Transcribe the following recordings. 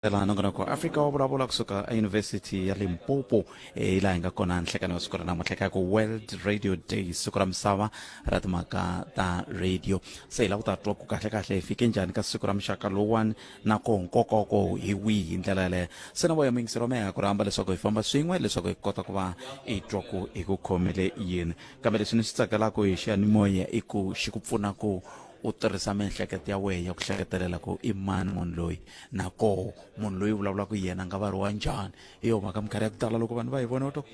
Laha nongonoko Afrika wa vulavula kusuka eYunivhesiti ya Limpopo eh, laha hi nga kona nhlekani wa siku ra namuntlha ka ku World Radio Day, siku ra misava ra timhaka ta radio. Se hi lava ku ta twa ku kahle-kahle hi fike njhani ka siku ra muxaka lowuwani na koho nkoka wa koho hi wihi hi ndlela yaleyo. Se na voya muyingiseri wa mehe ha ku rhamba leswaku hi famba swin'we leswaku hi kota ku va hi twa ku hi ku khomele yini. Kambe leswi ni swi tsakelaka hi xiyanimoya i ku xi ku pfuna ku u tirhisa miehleketo ya wehe ya ku hleketelela ku i mani munhu loyi na koho munhu loyi vulavulaka hi yena a nga va ri wa njhani. Hi yo mhaka minkarhi ya ku tala loko vanhu va hi vona va twa ku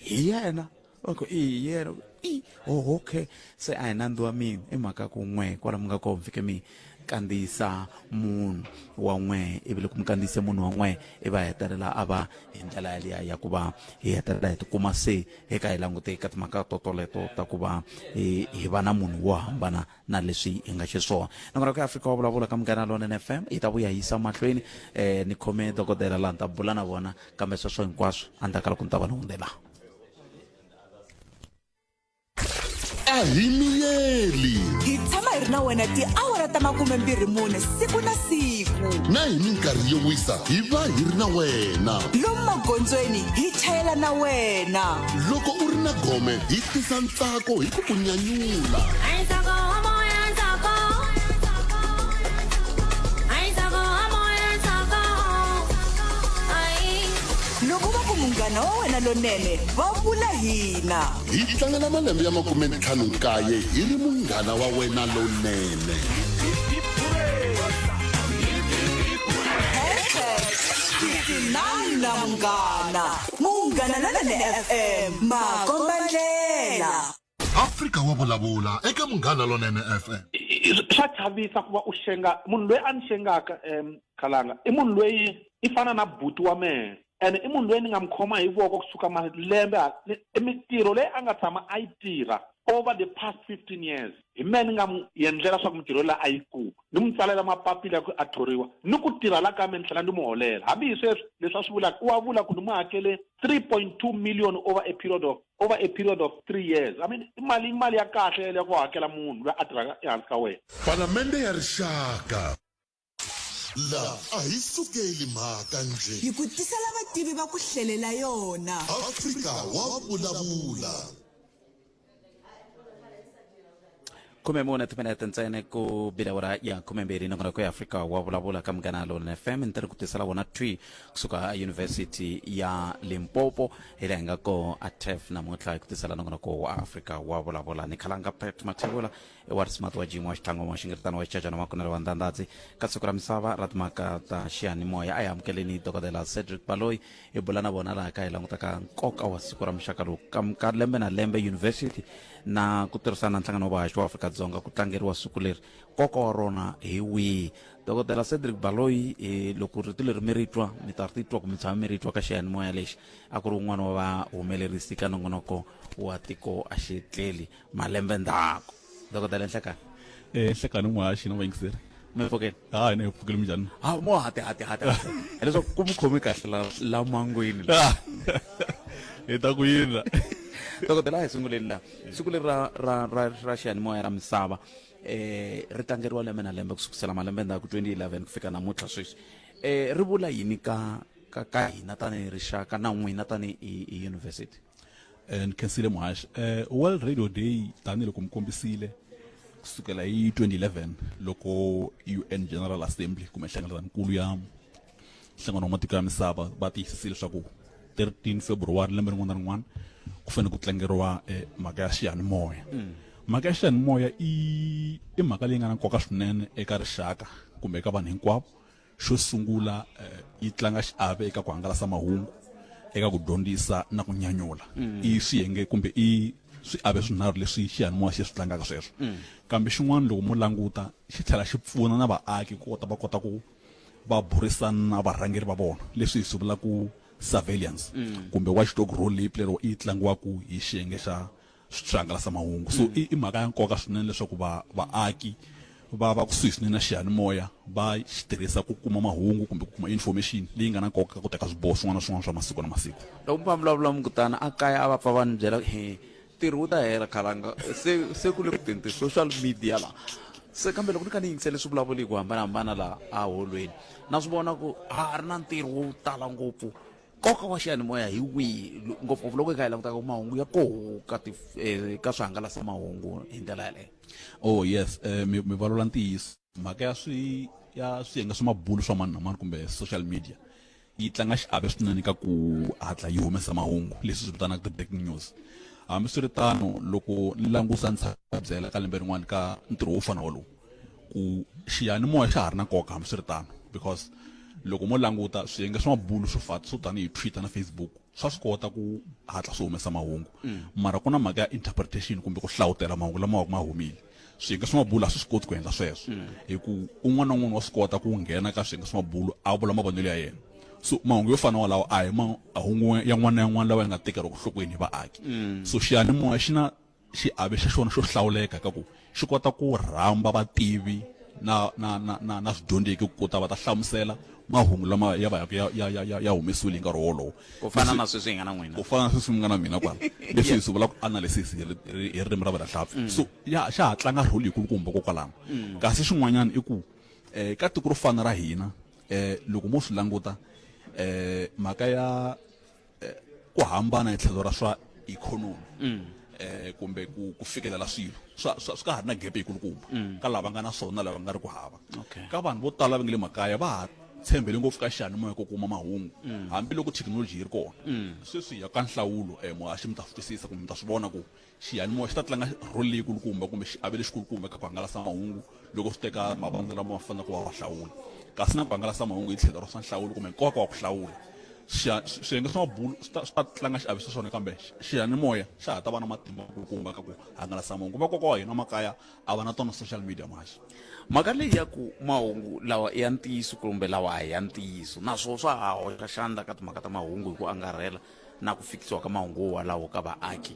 hi yena va ku i hi yena i oh okay se a hi nandzu wa mina i mhaka ku n'we kwala mi nga koho mi fike mi kandziyisa munhu wa n'we ivi loko mi kandziyise munhu wa n'we i va hetelela a va hi ndlela yaliya ya ku va hi hetelela hi tikuma se hi ka hi langute ka timhaka totoleto ta ku va hi hi va na munhu wo hambana na leswi hi nga xiswona. Nongonoko ya Afrika wa vulavula ka Munghana Lonene FM yi ta vuya yi yisa mahlweni eh, ni khome dokodela laha ni ta bula na vona kambe sweswo hinkwaswo endzhaku ka loko ni ta va ni hundzela. A hi miyeli. Hi tshama hi ri na wena tiawara ta 24 siku na siku. Na hi minkarhi yo wisa hi va hi ri na wena. Lomu magondzweni hi chayela na wena. Loko u ri na gome hi tisa ntsako hi ku ku nyanyula. Loko va ku munghana wa wena lonene va vula hina. Hi tlangela malembe ya 59 hi ri munghana wa wena lonene. Hashtag 59 na munghana. Munghana Lonene FM makombandlela. Afrika wa vulavula eka Munghana Lonene FM. Swa chavisa ku va u xenga munhu loyi a ni xengaka um khalanga i munhu loyi i fana na buti wa mehe ene i munhu loyi ni nga mi khoma hi voko kusuka malembe i mitirho leyi a nga tshama a yi tirha over the past 15 years hi mehe ni nga n'wi endlela swa ku mitirho leyi a yi kuma ni n'wi tsalela mapapila ya ku a thoriwa ni ku tirha la ka me ni tlhela ni n'wi holela hambi hi sweswi leswi a swi vulaka u wa vula ku ni n'wi hakele 3.2 million over a period of over a period of 3 years. I mean i mali i mali ya kahle ya ku hakela munhu loyi a tirhaka ehansi ka wena. Palamende ya Rixaka. La a hi sukeli mhaka njhe. Hi ku tisela vativi va ku hlelela yona. Afrika wa vulavula. 14 timinete ntsena ku bila awara ya 12 nongonoko ya Afrika wa vulavula ka Munghana Lonene FM ni tirhi ku tisela wona thwi kusuka eYunivhesiti ya Limpopo hi laha hi nga koho a TEF namuntlha hi ku tisela nongonoko wa Afrika wa vulavula ni khalanga Pat Mathebula i wa Rismati wa Jim wa Xitlangoma wa Xingiritana wa Xichachana wa Makunele wa Ndandadzi ka siku ra misava ra timhaka ta xiyanimoya. A hi amukeleni Dokodela Cedric Baloyi hi bula na vona laha ka hi langutaka nkoka wa siku ra muxaka lowu ka, ka lembe na lembe university na ku tirhisana na nhlangano wa vahaxi wa Afrika-Dzonga ku tlangeriwa siku leri nkoka wa rona hi wihi. Dokodela Cedric Baloyi eh, loko rito leri mi ri twa mi ta ri twa kumbe tshama mi ri twa ka xiyanimoya lexi a ku ri un'wana wa vahumelerisi ka nongonoko wa tiko a xi tleli malembe ndzhaku dokodela nhlekani. Eh nhlekani muhaxi na vayingiseri. Mi pfukile? Ha hina hi pfukile minjhani? Ha mo hati hati hati. Hileswaku ku mi khome kahle la la mangwini la. Hi ta ku yini la? Dokodela a hi sunguleni la. Siku leri ra ra ra ra xiyanimoya ra misava eh ri tlangeriwa lembe na lembe ku sukusela malembe ndzhaku 2011 ku fika namuntlha sweswi. Eh ri vula yini ka ka ka hina tanihi rixaka na n'wina tanihi hi university? Eh, ni khensile muhaxi. Eh, World Radio Day tanihiloko mi kombisile kusukela hi 2011 loko UN General Assembly kumbe nhlengeletano ya nhlangano wa matiko ya misava va tiyisisile leswaku 13 February lembe rin'wana na rin'wana ku fanele ku tlangeriwa eh, mhaka ya xiyanimoya. Mhaka ya xiyanimoya i i mhaka leyi nga na nkoka swinene eka rixaka kumbe eka vanhu hinkwavo. Xo sungula, yi tlanga xiave eka ku hangalasa mahungu, eka ku dyondzisa na ku nyanyula. I swiyenge kumbe i swiave swinharhu leswi xiyanimoya xi swi tlangaka sweswo. Kambe xin'wana loko mo languta xi tlhela xi pfuna na vaaki ku kota va kota ku va burisana na varhangeri va vona, leswi hi swi vulaka surveillance kumbe watchdog role leyi yi tlangiwaka hi xiyenge xa swihangalasamahungu. So i i mhaka ya nkoka swinene leswaku va vaaki va va kusuhi swinene na xiyanimoya va xi tirhisa ku kuma mahungu kumbe ku kuma information leyi nga na nkoka ka ku teka swiboho swin'wana na swin'wana swa masiku na masiku. Loko mi vulavula mi ku tani a kaya a va pfa va ni byela he ntirho wu ta hela khalanga se se ku le ku teni ti-social media la. Se kambe loko ni kha ni yingisele swivulavuli hi ku hambanahambana laha a holweni, na swi vona ku ha ri na ntirho wo tala ngopfu. Nkoka wa xiyanimoya hi wihi, ngopfungopfu loko hi kha hi languta ku mahungu ya koho ka ti ka swihangalasamahungu hi ndlela yaleyo? Oh yes, mi vulavula ntiyiso. Mhaka ya swi ya swiyenge swa mabulu swa mani na mani kumbe social media yi tlanga xiave swinene ka ku hatla yi humesa mahungu, leswi swi vitanaka ti-breaking news. Hambiswiritano, loko ni langusa ni byela ka lembe rin'wana ka ntirho wo fana wolowo ku xiyanimoya xa ha ri na nkoka hambiswiritano, because loko mo languta swiyenge swa mabulu swo fa swo tanihi Twitter na Facebook swa swi kota ku hatla swi humesa mahungu, mara ku na mhaka ya interpretation kumbe ku hlawutela mahungu lama va ku ma humile. Swiyenge swa mabulu a swi swi koti ku endla sweswo, hi ku un'wana na un'wana wa swi kota ku nghena ka swiyenge swa mabulu a vula mavonelo ya yena. So mahungu yo fana walawo a hi mahungu ya n'wana na yan'wana lawa ya nga tekeriwa enhlokweni hi vaaki. So xiyanimoya xi na xiave xa xona xo hlawuleka ka ku xi kota ku rhamba vativi na na na na na swidyondzeki ku kota va ta hlamusela mahungu lama ya va ya ya ya ya ya humesiwile hi nkarhi wolowo. Ku fana na sweswi hi nga na n'wina. Ku fana na sweswi mi nga na mina kwala, leswi hi swi vulaka analysis hi hi ririmi ra vadahlampfi. So ya xa ha tlanga role yikulukumba kokwalano. Kasi xin'wanyana i ku ka tiko ro fana ra hina, loko mo swi languta, mhaka ya ku hambana hi tlhelo ra swa ikhonomi, kumbe ku fikelela swilo swa swa swi ka ha ri na gap yikulukumba ka lava nga na swona na lava nga ri ku hava. Ka vanhu vo tala va nga le makaya va ha tshembele ngopfu ka xiyanimoya ku kuma mahungu, hambiloko thekinoloji yi ri kona. Sweswi hi ya ka nhlawulo, muhaxi mi ta swi twisisa kumbe mi ta swi vona ku xiyanimoya xi ta tlanga role leyikulukumba kumbe xiave lexikulukumba eka ku hangalasa mahungu loko swi teka mavandla lama ma faneleke ku va va hlawula, kasi na ku hangalasa mahungu hi tlhelo ra swa nhlawulo kumbe nkoka wa ku hlawula. Swiyenge swa mabulu swi ta swi ta tlanga xiave xa swona, kambe xiyanimoya xa ha ta va na matimba kulukumba ka ku hangalasa mahungu. Vakokwa wa hina makaya a va na tona social media muhaxi. Mhaka leyi ya ku mahungu lawa i ya ntiyiso kumbe lawa a hi ya ntiyiso, naswona swa ha hoxa xandla ka timhaka ta mahungu hi ku angarhela na ku fikisiwa ka mahungu walawo ka vaaki.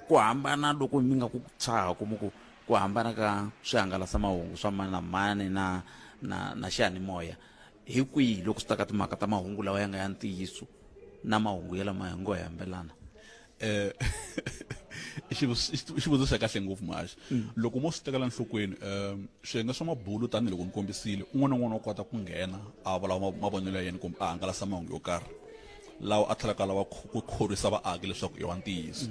Ku hambana loko mi nga ku tshaha ku mi ku ku hambana ka swihangalasamahungu swa mani na mani na na na xiyanimoya hi kwihi loko swi ta ka timhaka ta mahungu lawa ya nga ya ntiyiso na mahungu ya lama ngo hambelana? I xivutiso xa kahle ngopfu muhaxi. Loko mo swi tekela enhlokweni, swiyenge swa mabulu tanihiloko ni kombisile, un'wana na un'wana wa kota ku nghena a vula mavonelo ya yena kumbe a hangalasa mahungu yo karhi lawa a tlhelaka a lava ku khorwisa vaaki leswaku i wa ntiyiso.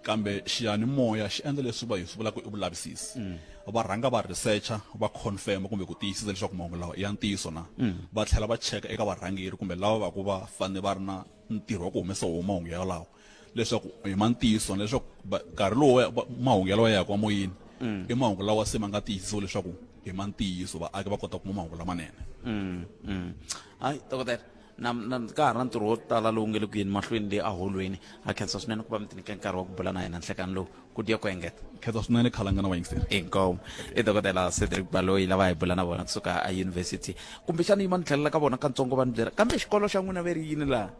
Kambe xiyanimoya xi endla leswi va hi swi vulaka i vulavisisi. Va rhanga va researcher, va confirm kumbe ku tiyisisa leswaku mahungu lawa i ya ntiyiso na. Va tlhela va cheka eka varhangeri kumbe lava va ku va fanele va ri na ntirho wa ku humesa wo mahungu yalawo leswaku i ma ntiyiso, na leswaku nkarhi lowu mahungu yalawa ya yaka emoyeni i mahungu lawa se ma nga tiyisisiwa leswaku i ma ntiyiso, vaaki va kota ku kuma mahungu lamanene. Hayi dokodela, na na ka ha ri na ntirho wo tala lowu nge le ku yeni mahlweni le aholweni. Ha khensa swinene ku va mi tinyike nkarhi wa ku bula na hina nhlekani lowu. Ku dya ku engeta. Khensa swinene khalanga na vayingiseri. Inkomu. I dokodela Cedric Baloyi lava hi bula na vona kusuka a university. Kumbexana yima ni tlhelela ka vona katsongo va ni byela, kambe xikolo xa n'wina ve ri yini laha?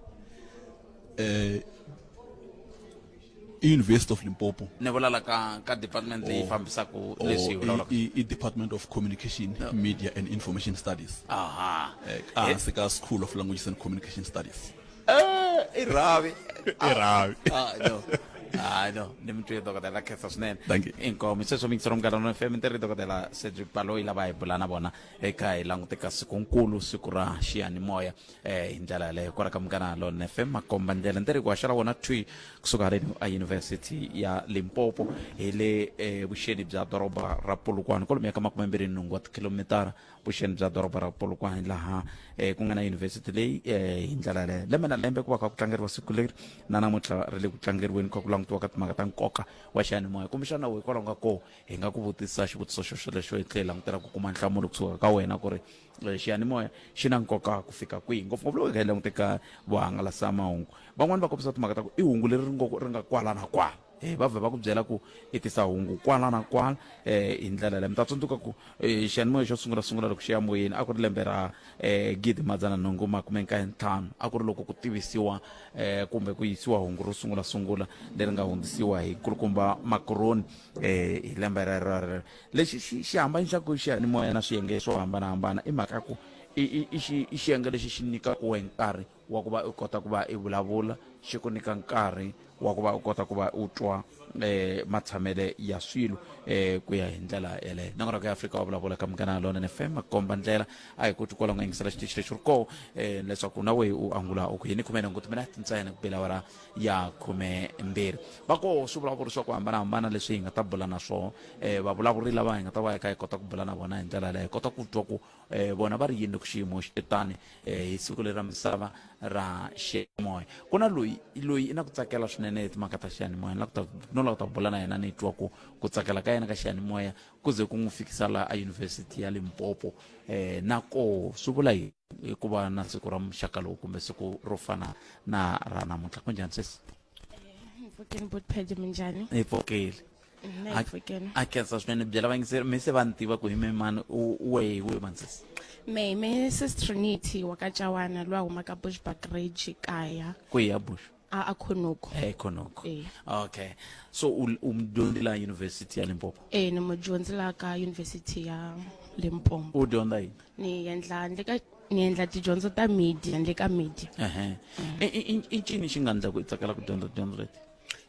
University of Limpopo. Ni vula la ka ka department leyi fambisaka leswi hi vulavulaka. I Department of Communication, Media and Information Studies. Aha. Ehansi ka School of Languages and Communication Studies. I rhavi. I rhavi. Ah, no. Ah, no. Ni mi twe dokodela, khensa swinene. Thank you. Inkomu. Sweswo miyingiseri Munghana Lonene FM ni ri dokodela Cedric Baloyi lava hi bula na vona eka hi langute ka sikunkulu siku ra xiyanimoya. Hi ndlela yaleyo kwala ka Munghana Lonene FM makomba ndlela ni ri ku haxela wona thwi kusuka haleni a University ya Limpopo hi le vuxeni bya doroba ra Polokwane, kwalomuya ka 28 wa tikhilomitara vuxeni bya doroba ra Polokwane, laha ku nga na university leyi. Hi ndlela yaleyo lembe na lembe ku va kha ku tlangeriwa siku leri, na namuntlha ri le ku tlangeriweni kha ku langutiwa ka timhaka ta nkoka wa xiyanimoya. Kumbexana hikwalaho ka ko hi nga ku vutisa xivutiso xo xolexo hi tlhela hi langutela ku kuma nhlamulo kusuka ka wena ku ri xiyanimoya xi na nkoka ku fika kwihi, ngopfungopfu loko hi kha hi langute ka vuhangalasamahungu. Van'wani va kombisa timhaka ta ku i hungu leri ri nga kwala na kwala, va vhe va ku byela ku i tisa hungu kwala na kwala. Hi ndlela leyo mi ta tsundzuka ku xiyanimoya xo sungula sungula loko xi ya moyeni a ku ri lembe ra 1895, a ku ri loko ku tivisiwa kumbe ku yisiwa hungu ro sungula sungula leri nga hundzisiwa hi nkulukumba Makoroni hi lembe rero rero. Lexi xi xi hambanisaka xiyanimoya na swiyenge swo hambanahambana i mhaka ya ku i xiyenge lexi xi nyikaka wena nkarhi. wa ku va u kota ku va i vulavula, xi ku nyika nkarhi wa ku va u kota ku va u twa eh matshamele ya swilo eh ku ya hi ndlela yeleyo. Nongonoko ya Afrika wa vulavula ka Munghana Lonene FM komba ndlela a hi ku twi kwala u nga yingisela xitichi lexi ri koho eh leswaku na wehe u angula u ku yini. 18 timinete ntsena ku bela awara ya 12. Va koho swivulavuri swa ku hambanahambana leswi hi nga ta bula na swona, eh vavulavuri lava hi nga ta va hi kha hi kota ku bula na vona hi ndlela yaleyo, hi kota ku twa ku eh vona va ri yini loko xiyimo xi tani eh hi siku leri ra misava ra xiyanimoya. Ku na loyi loyi i na ku tsakela swinene hi timhaka ta xiyanimoya, ni la ku ta no lava ku ta bula na yena ni twa ku ku tsakela ka yena ka xiyanimoya ku ze ku n'wi fikisa la a University ya Limpopo, eh na koho swi vula yini hi ku va na siku ra muxaka lowu kumbe siku ro fana na ra namuntlha. Kunjhani sesi? Mpfukeni botpad, minjhani? Hi pfukile. Nna hi pfukeni. A khensa swinene. Byela vayingiseri mi se va ni tiva ku hi me mani, u wehe hi wehe mani sesi? Me me sis Trinity wa ka Cawana, loyi a humaka Bushbuckridge kaya. Kwihi ya Bush? A Khonoko. Eh Khonoko. Eh. Okay, so u mudyondzi la University ya Limpopo? Eh, ni mudyondzi la ka University ya Limpopo. U dyondza yini? Ni endla ni le ka ni endla tidyondzo ta media, ni le ka media. Ehe. I ncini xi nga endla ku i tsakela ku dyondza tidyondzo leti?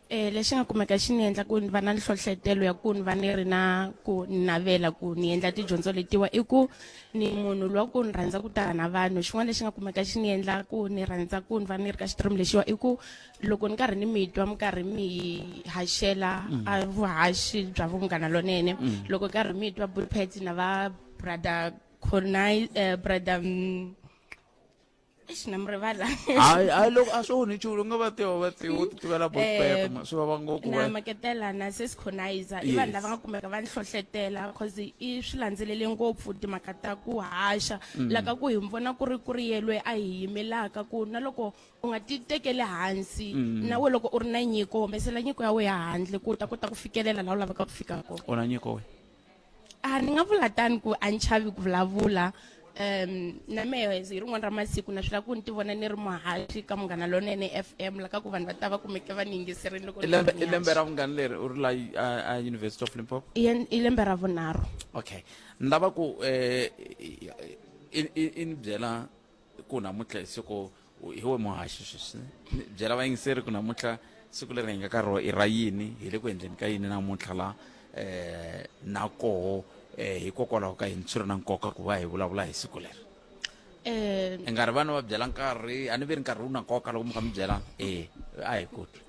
Eh lexi nga kumeka xi ni endla ku ni va na nhlohletelo ya ku ni va ni ri na ku ni navela ku ni endla tidyondzo letiwa i ku ni munhu luwa ku ni rhandza ku tirha na vanhu. Xin'wana lexi nga kumeka xi ni endla ku ni rhandza ku ni va ni ri ka xitirim lexiwa i ku loko ni karhi ni mi twa mi karhi mi haxela a vuhaxi bya Vunghana Lonene, loko karhi mi twa Bulpet na va brother Cornai, brother Eish, na mi rivala. Hayi hayi, loko a swi onhi nchumu, u nga va tiva va tiva u ti tivela Eh, botpepe swi vava ngopfu na va maketela na sesconizer i Yes. vanhu lava nga kumeka va ni hlohletela cause i swi landzelele ngopfu timhaka ta ku haxa, la ka ku hi vona ku ri ku ri yelwe a hi yimelaka ku na loko u nga ti tekeli hansi, na we loko u ri na nyiko, humesela nyiko ya wena handle ku u ta kota ku fikelela laha u lavaka ku fika kona. U na nyiko we? A ni nga vula tani ku a ni chavi ku vulavula, na mehe hi rin'wana ra masiku na swi lava ku ni ti vona ni ri muhaxi ka Munghana Lonene FM, la ka ku vanhu va ta va kumeke va ni yingiserini loko i ni lembe karhi i ni lembe haxa. Ra vungani leri u ri la a University of Limpopo? I lembe ra vunharhu. Okay, ni lava ku eh i ni byela ku namuntlha hi siku hi we muhaxi sweswi, ni byela vayingiseri ku namuntlha siku leri hi nga ka rona i ra yini, hi le ku endleni ka yini namuntlha la, na koho hikokwalaho ka yini swi ri na nkoka ku va hi vulavula hi siku leri. I nga ri vana va byela nkarhi, a ni ve ri nkarhi wu na nkoka loko mi kha mi byela e a hi kotwi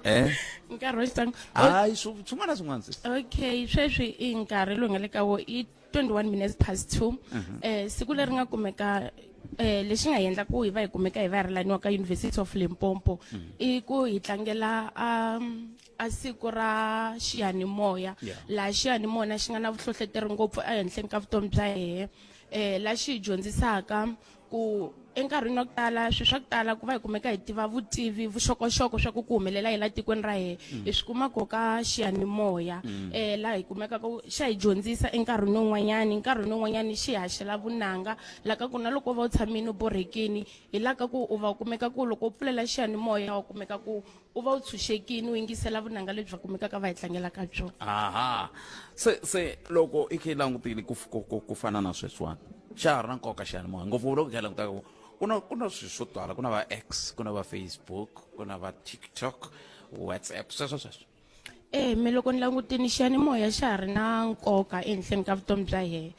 eh Nkarhi wa xitsonga? Hayi, swin'wana na swin'wana sesi. Okay, sweswi i nkarhi lowu nga le ka wo i 21 minutes past 2. Siku leri nga kumeka lexi nga endla ku hi va hi kumeka hi va hi ri laniwa ka University of Limpopo i ku hi tlangela a siku ra xiyanimoya, laha xiyanimoya xi nga na vuhlohleteri ngopfu ehenhleni ka vutomi bya hehe, la xi hi dyondzisaka ku enkarhini wa ku tala swilo swa ku tala ku va hi kumeka hi tiva vutivi vuxokoxoko swa ku ku humelela hi la tikweni ra hehe, hi swi kuma ko ka xiyanimoya, laha hi kumeka ku xa hi dyondzisa enkarhini wun'wanyani, nkarhini wun'wanyani xi haxela vunanga, la ka ku na loko u va u tshamini u borhekini, hi la ka ku u va u kumeka ku loko u pfulela xiyanimoya wa kumeka ku u va u tshunxekini u yingisela vunanga lebyi va kumekaka va hi tlangelaka byona. Aha, se loko i kha i langutile ku fana na sweswiwani, xa ha ri na nkoka xiyanimoya ngopfu loko i kha i langutaka ku na swilo swo tala, ku na va X, ku na va Facebook, ku na va TikTok, WhatsApp, sweswo sweswo? E me loko ni langutini xiyanimoya xa ha ri na nkoka ehenhleni ka vutomi bya hehe.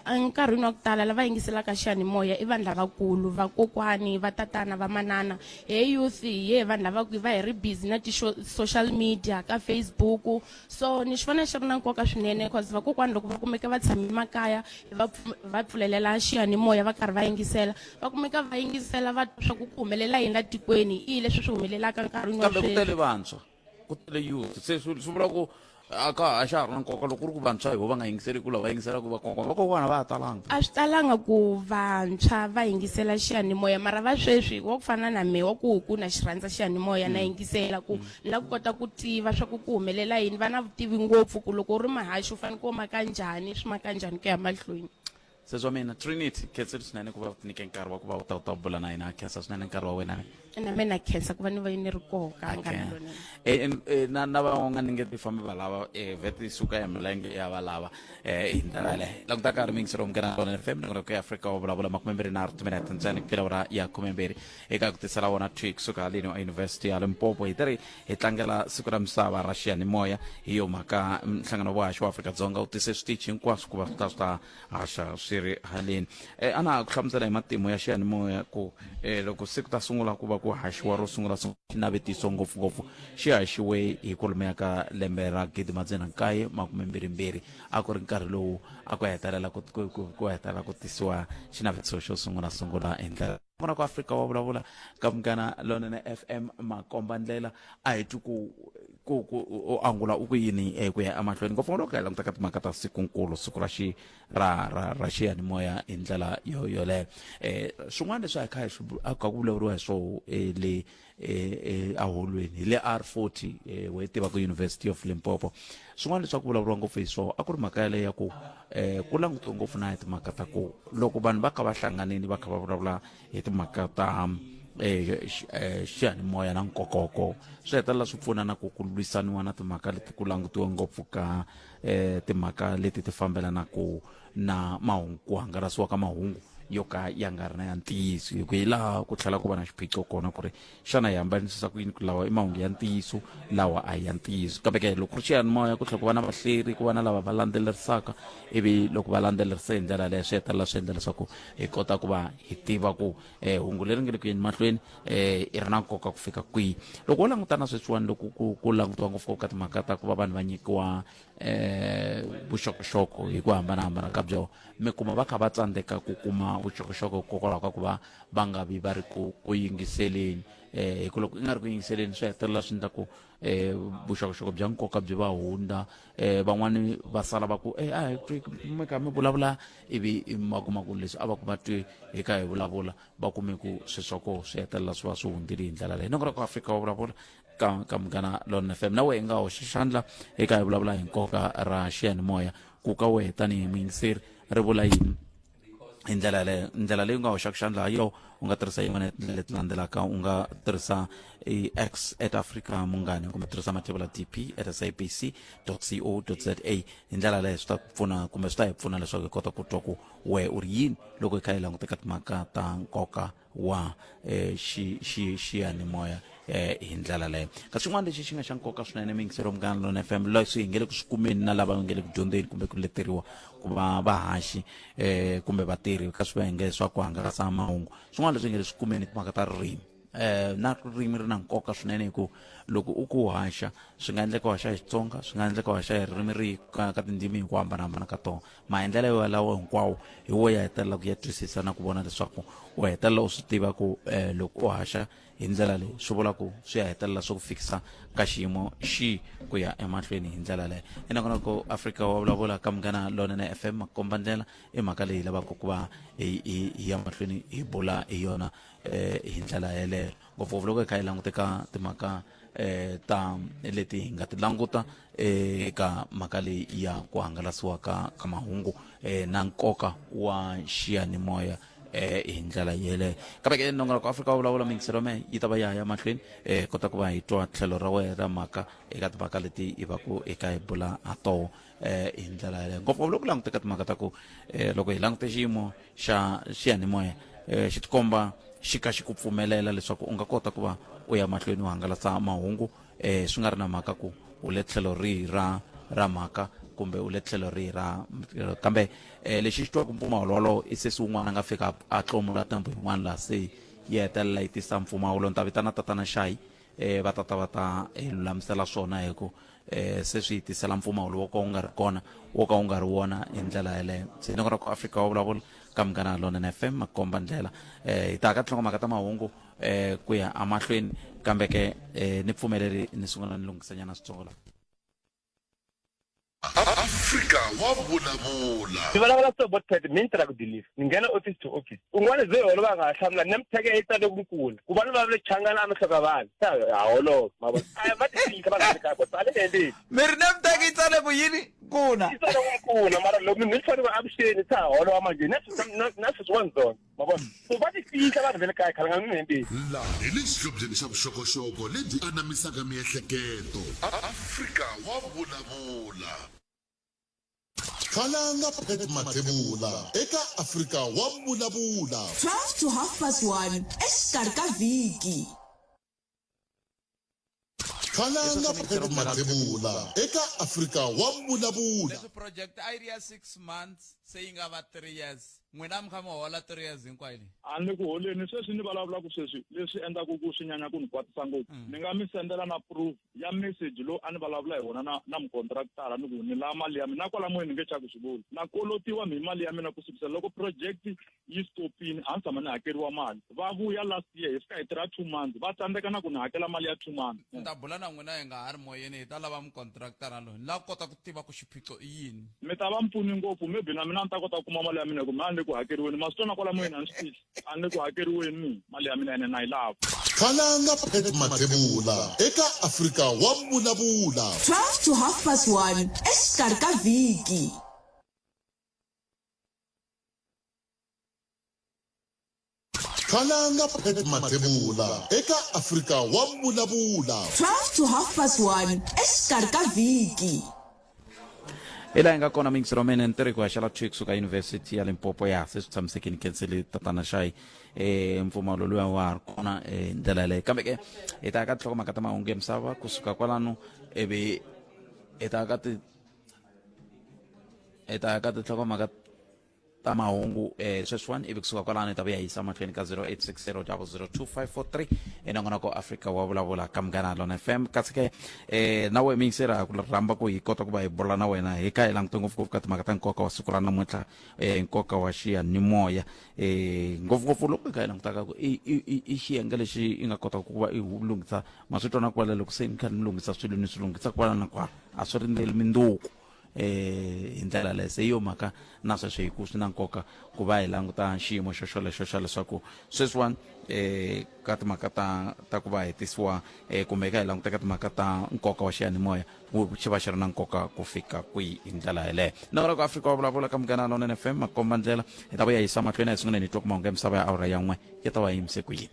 Enkarhini wa ku tala lava yingiselaka xiyanimoya i vanhu lavakulu, vakokwani, va tatana, va manana. He youth hi ye vanhu lava ku va hi ri busy na ti-social media ka Facebook, so ni xi vona xi ri na nkoka swinene cause vakokwani loko va kumeka va tshame makaya va va pfulelela xiyanimoya va karhi va yingisela, va kumeka va yingisela va twa swa ku ku humelela yini la tikweni, i leswi swi humelelaka nkarhini wa Kambe ku sweswi. tele vantshwa, ku tele youth, se swi vula ku a ka a xa ha ri na nkoka loko ku ri ku vantshwa hi vo va nga yingiseli ku lava yingiselaka vakokwana, vakokwana va ha talanga? A swi talanga ku vantshwa va yingisela xiyanimoya, mara va sweswi wa ku fana na mehe wa ku ku na xi rhandza xiyanimoya, na yingisela ku ni lava ku kota ku tiva swa ku ku humelela yini. Va na vutivi ngopfu ku loko u ri muhaxi u fanele ku maka njhani, swi maka njhani ku ya mahlweni. Se swa mina Trinity, khensile swinene ku va u tinyike nkarhi wa ku va u ta u ta bula na hina. Khensa swinene nkarhi wa wena. Na mina khensa ku va ni va ni ri koho ka nkarhi lonene. Eh, eh, na na va nga ni nge ti fambi va lava eh, vhete yi suka ya milenge ya va lava eh, hi ndlela yaleyo. Languta ka ri mixero Munghana Lonene FM nongonoko ya Afrika wa vulavula 23 timinete ntsena ku fika awara ya 12 eka ku tisela wona thwi kusuka haleni eYunivhesiti ya Limpopo. Hi teri hi tlangela siku ra misava ra xiyanimoya, hi yo mhaka nhlangano wa vuhaxi wa Afrika-Dzonga wu tise switichi hinkwaswo ku va swi ta swi ta haxa swi ri haleni. E, ana ku hlamusela hi matimu ya xiyanimoya ku e, loko se ku ta sungula ku va ku haxiwa ro sungula xinavetiso ngopfungopfu xi haxiwe hi kwalomuya ka lembe ra 1922. A ku ri nkarhi lowu a ku hetelela ku, ku, ku, ku hetelela ku tisiwa xinavetiso xo sungula sungula hi ndlela vona ku Afrika wa vulavula ka Munghana Lonene FM makomba ndlela. A hi twi ku ku ku u angula u ku yini eh, ku ya emahlweni ngopfu loko hi languta ka timhaka ta sikunkulu siku ra xi ra ra ra xiyanimoya hi ndlela yo yoleyo. Eh, swin'wana leswi a hi kha hi swi a kha ku vulavuriwa hi swoho eh, le eh, eh, eholweni hi le R40 eh, we tiva ku University of Limpopo, swin'wana leswi a ku vulavuriwa ngopfu hi swona a ku ri mhaka yaleyo ya ku eh, ku langutiwe ngopfu na hi timhaka ta ku loko vanhu va kha va hlanganile va kha va vulavula hi timhaka ta eh, eh, xiyanimoya na nkokoko, swi hetelela swi pfuna na ku ku lwisaniwa na timhaka leti ku langutiwe ngopfu ka eh, timhaka leti ti fambelanaka na mahungu, ku hangalasiwa ka mahungu yo ka ya nga ri na ya ntiyiso, hi ku hi laha ku tlhela ku va na xiphiqo kona ku ri xana hi hambanisisa ku yini ku lawa i mahungu ya ntiyiso, lawa a hi ya ntiyiso. Kambe ke loko ku ri xiyanimoya ku tlhela ku va na vahleri, ku va na lava va landzelerisaka, ivi loko va landzelerisa hi ndlela yaleyo swi hetelela swi endla leswaku hi kota ku va hi tiva ku um hungu leri nga le ku yeni mahlweni um i ri na nkoka ku fika kwihi. Loko wo languta na sweswiwani loko ku ku langutiwa ngopfu ka timhaka ta ku va vanhu va nyikiwa eh vuxokoxoko hi ku hambanahambana ka byona, mi kuma va kha va tsandzeka ku kuma vuxokoxoko hikokwalaho ka ku va va nga vi va ri ku ku yingiseleni eh hi ku loko i nga ri ku yingiseleni swi hetelela swi endla ku eh vuxokoxoko bya nkoka byi va hundza. Eh van'wani va sala va ku eh a hi twi mi kha mi vulavula, ivi ma kuma ku leswi a va ku va twi hi kha hi vulavula va kume ku swilo swa koho swi hetelela swi va swi hundzile hi ndlela leyi. Nongonoko wa Afrika wa vulavula ka ka Munghana Lonene FM, na wehe nga hoxa xandla eka hi vulavula hi nkoka ra xiyanimoya, ku ka wehe tanihi muyingiseri ri vula yini hi ndlela yaleyo. Ndlela leyi u nga hoxaka xandla ha yona, u nga tirhisa yin'wana ya tindlela leti landzelaka. U nga tirhisa x at Africa Munghana, kumbe tirhisa mathevula dp at sabc co za. Hi ndlela yaleyo swi ta ku pfuna kumbe swi ta hi pfuna leswaku hi kota ku twa ku wehe u ri yini loko hi kha hi languta ka timhaka ta nkoka wa eh, xi xi xiyanimoya eh, hi ndlela leyo. Kasi xin'wana lexi xi nga xa nkoka swinene, miyingiselo Munghana Lona FM, leswi hi nge le ku swi kumeni na lava nge le ku dyondzeni kumbe ku leteriwa ku va vahaxi eh, kumbe vatirhi ka swivenge swa ku hangalasa mahungu, swin'wana leswi hi nge le swi kumeni timhaka ta ririmi. Eh na ririmi ri na nkoka swinene, hi ku loko u ku haxa swi nga endleka u haxa hi Xitsonga, swi nga endleka u haxa hi ririmi rihi ka ka tindzimi hi ku hambanahambana ka tona. Maendlelo yalawo hinkwawo hi wo ya hetelela ku ya twisisa na ku vona leswaku u hetelela u swi tiva ku um loko u haxa hi ndlela leyi swi vula ku swi ya hetelela swi ku fikisa ka xiyimo xi ku ya emahlweni hi ndlela leyo. Enongonoko Afrika wa vulavula ka Munghana Lonene FM makomba ndlela i mhaka leyi lavaka ku va hi hi hi ya mahlweni hi bula hi yona um hi ndlela yeleyo, ngopfungopfu loko hi kha hi langute ka timhaka eh, ta leti hi nga ti languta eka mhaka leyi ya ku hangalasiwa ka, ka mahungu eh, na nkoka wa xiyanimoya eh, hi ndlela yeleyo. Kambe ke nongonoko Afrika wa vulavula mingiselo me yi ta va ya ya mahlweni eh, kota ku va hi twa tlhelo ra wena ra mhaka eka timhaka leti hi va ku eka hi bula ha toho eh, hi ndlela yeleyo, ngopfungopfu loko langute ka timhaka ta ku eh, loko hi langute xiyimo xa xiyanimoya eh, xi tikomba xi ka xi ku pfumelela leswaku u nga kota ku va u ya mahlweni u hangalasa mahungu eh, swi nga ri na mhaka ku u le tlhelo rihi ra ra mhaka kumbe u le tlhelo rihi ra, kambe eh, lexi xi twaka mpfumawulo wolowo i sesi wun'wana a nga fika a tlomula ntambu yin'wana laha se yi hetelela yi tisa mpfumawulo. Ni ta vitana tatana Shayi eh, va tata va ta eh, lulamisela swona hi ku eh, se swi tisela mpfumawulo wo ka wu nga ri kona, wo ka wu nga ri wona hi ndlela yeleyo. Se ni ku Afrika wa vulavula ka Munghana Lonene FM makomba ndlela. Eh, hi ta ka tinhlokomhaka ta mahungu eh, ku ya emahlweni, kambe ke eh, ni pfumeleri ni sungula ni lunghisanyana switsongo la. Afrika wa vulavula. Ni vulavula so bot pet mi ni tirha ku deliver ni nghena office to office un'wana ze holova a nga ha hlamula ni mtheke yi tsale ku nkula ku va ni vulavule changana a mi hloka vanhu se ha holova ma vona a va ti fihla vanhu va le kaya bot a ni endleli. Mi ri Nemtec yi tsale ku yini? Kuna. Yi tsana ku nkuna mara loko ni fanele avuxeni sa holova manje na na sweswi wa ndzona ma vona so va ti fihla vanhu va le kaya khale nga ni hembeni Laha hi le xihlobyeni xa vuxokoxoko lebyi anamisaka miehleketo. Afrika wa vulavula. Khalanga Pat Mathebula eka Afrika wa vulavula. 12 to half past 1 exikarhi ka vhiki. Khalanga Pat Mathebula eka Afrika wa vulavula. Leswi project a yi ri ya 6 months se yi nga va 3 years n'wina mi kha mi hola 3 years hinkwayo leyi A ni ku holeni sweswi ni vulavulaka sweswi leswi endlaku ku swi nyanya ku ni kwatisa ngopfu ni nga mi sendela na proof ya message lowu a ni vulavula hi wona na na mukontraktara ni ku ni lava mali ya mina na kwala moyeni ni nge chavi swi vula na kolotiwa mi mali ya mina ku sukisela loko project yi stopini a ni tshama ni hakeriwa mali va vuya last year hi fika hi tirha 2 months va tsandzeka na ku ni hakela mali ya 2 months ni ta bula na n'wina hi nga ha ri moyeni hi ta lava mukontraktara loyi ni lava ku kota ku tiva ku xiphiqo i yini mi ta va mpfuni ngopfu maybe na mina ni ta kota ku kuma mali ya mina hi ku mina a ni le ku hakeriweni ma swi twa na kwala moyeni a ni swi fihli a ni le ku hakeriweni mali ya mina ene na yi lava Khalanga Pat Mathebula eka Afrika wa vulavula. 12 to half past 1 exikarhi ka vhiki. Khalanga Pat Mathebula eka Afrika wa vulavula. 12 to half past 1 exikarhi ka vhiki. Hi laha hi nga kona mingisi romene ntirho ku haxela thwi kusuka yunivhesiti ya limpopo ya se swi tshamisekile khenseli tatana xayi um mpfumawulo luya wa ha ri kona hi ndlela yaleyo kambe ke hi ta ya ka tinhlokomhaka ta mahungu ya misava kusuka kwalano ivi hi ta ya ka ti hi ta ya ka tinhlokomhaka ta mahungu eh, sweswiwani ivi kusuka kwalano hi ta vuya hi yisa mahlweni ka 0860002543 hi nongonoko afrika wa vulavula ka munghana lona fm kasi ke eh, na wena miyingiseri ha ku rhamba ku hi kota ku va hi bula na wena hi kha hi langute ngopfungopfu ka timhaka ta nkoka wa siku ra namuntlha eh, nkoka wa xiyanimoya eh, ngopfungopfu loko hi kha hi langutaka ku i, i, i, i xiyenge lexi i nga kotaka ku va i lunghisa ma swi twa na kwala loko se ni kha ni lunghisa swilo ni swi lunghisa kwala na kwala a swi rindzeli minduku eh hi ndlela leyo se hi yo mhaka na sweswo hi ku swi na nkoka ku va hi languta xiyimo xo xolexo xa leswaku sweswiwani eh ka timhaka ta ta ku va hetisiwa eh kumbe ka hi languta ka timhaka ta nkoka wa xiyanimoya wu xi va xi ri na nkoka ku fika kwihi hi ndlela yeleyo na ku Afrika wa vulavula ka Munghana Lonene FM makomba ndlela hi ta vuya yisa mahlweni a hi sunguleni hi twa ku mahungu ya misava ya awara ya n'we ya ta va yimise ku yini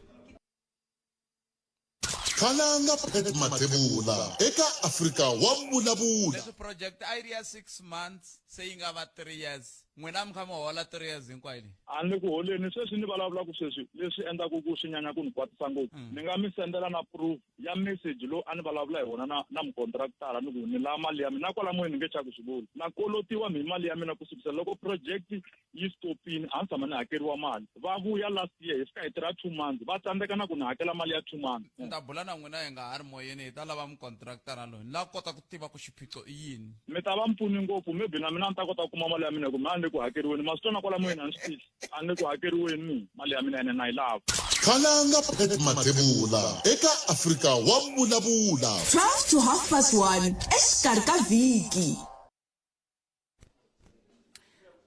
Khalanga Pat Mathebula eka Afrika wa vulavula. Leswi project a yi ri ya 6 months se yi nga va 3 years n'wina mi kha mi hola 3 years hinkwayo leyi A ni ku holeni sweswi ni vulavulaka sweswi leswi endlaku ku swi nyanya ku ni kwatisa ngopfu ni nga mi sendela na proof ya message lowu a ni vulavula hi wona na na mukontraktara ni ku ni lava mali ya mina na kwala moyeni ni nge chavi swi vula na kolotiwa mi mali ya mina ku sukisela loko project yi stopini a ni tshama ni hakeriwa mali va vuya last year hi fika hi tirha 2 months va tsandzeka na ku ni hakela mali ya 2 months ni ta bula na n'wina hi nga ha ri moyeni hi ta lava mukontraktara loyi ni lava ku kota ku tiva ku xiphiqo i yini mi ta va mpfuni ngopfu maybe na mina ni ta kota ku kuma mali ya mina hi ku mina a ni le ku hakeriweni ma swi twa na kwala moyeni a ni swi fihli a ni le ku hakeriweni mali ya mina ene na yi lava Khalanga Pat Mathebula eka Afrika wa vulavula. 12 to half past 1 exikarhi ka vhiki.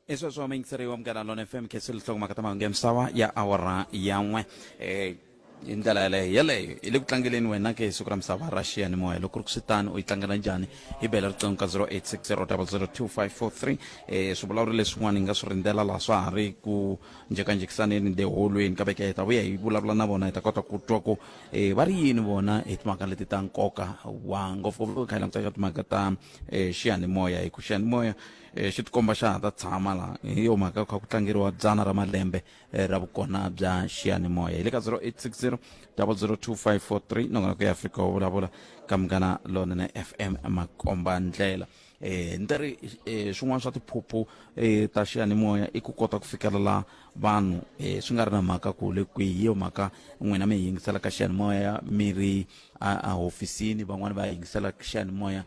I sweswo muyingiseri wa Munghana Lona FM khensile nhlokomhaka ta mahungu ya misava ya awara ya n'we um hi ndlela yaleyo yeleyo hi le ku tlangeleni wena ke hi siku ra misava ra xiyanimoya loko ri ku swi tano u yi tlangela njhani hi bela riqingho ka 0860002543 um swivulavuri leswin'wana hi nga swi rindzela laha swa ha ri ku njhekanjhekisaneni le holweni kambe ke hi ta vuya hi vulavula na vona hi ta kota ku twa ku um va ri yini vona hi timhaka leti ta nkoka wa ngopfungopfu kha hi languta eka timhaka ta um xiyanimoya hi ku xiyanimoya xi tikomba xa ha ta tshama laha hi yo mhaka kha ku tlangeriwa dzana ra malembe ra vukona bya xiyanimoya hi le ka 0860 002543 nongonoko ya Afrika wo vulavula ka Munghana Lonene FM makomba ndlela ni ta ri swin'wana swa tiphuphu ta xiyanimoya i ku kota ku fikelela vanhu swi nga ri na mhaka ku le kwihi hi yo mhaka n'wina mi yingisela ka xiyanimoya mi ri a hofisini van'wani va yingisela xiyanimoya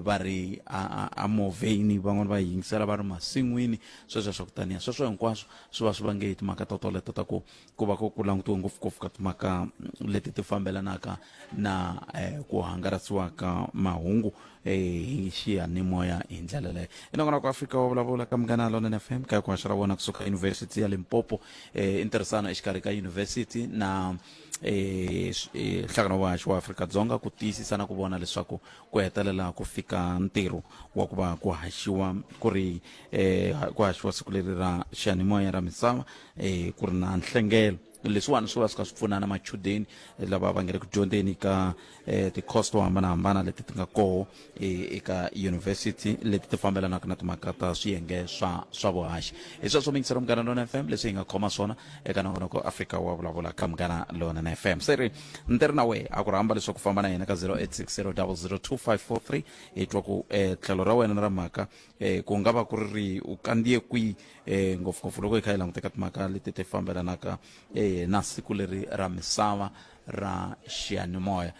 va ri a movheni van'wani va yingisela va ri masin'wini sweswo swa ku taniya sweswo hinkwaswo swi va swi vange hi timhaka to toleto ta ku ku va ku langutiwe ngopfungopfu ka timhaka leti ti fambelanaka na ku hangalasiwa ka mahungu hi xiyanimoya hi ndlela leyo i nongonoko Afrika wa vulavula ka Munghana Lonene FM ka ku haxa ra vona kusuka University ya Limpopo. Limpopo. I ntirhisano exikarhi ka yunivhesiti na nhlangano wa haxi wa Afrika-Dzonga ku tiyisisa na ku vona leswaku ku hetelela ku fika ntirho wa ku va ku haxiwa ku ri ku haxiwa siku leri ra xiyanimoya ra misava ku ri na nhlengelo. Leswiwani swi va swi kha swi pfuna na machudeni lava va nga le ku dyondzeni ka ti-course to hambanahambana leti ti nga koho eka university leti ti fambelanaka na timhaka ta swiyenge swa vuhaxi. Hi sweswo miyingiselo Munghana Lona FM leswi hi nga khoma swona eka nongonoko Afrika wa vulavula ka Munghana Lonene FM. Se ri ni ri na wehe a ku rhamba leswaku famba na hina ka 0860002543 hi twa ku tlhelo ra wena ra mhaka ku nga va ku ri ri u kandziye kwihi ngopfungopfu loko hi kha hi languta ka timhaka leti ti fambelanaka na siku leri ra misava ra xiyanimoya.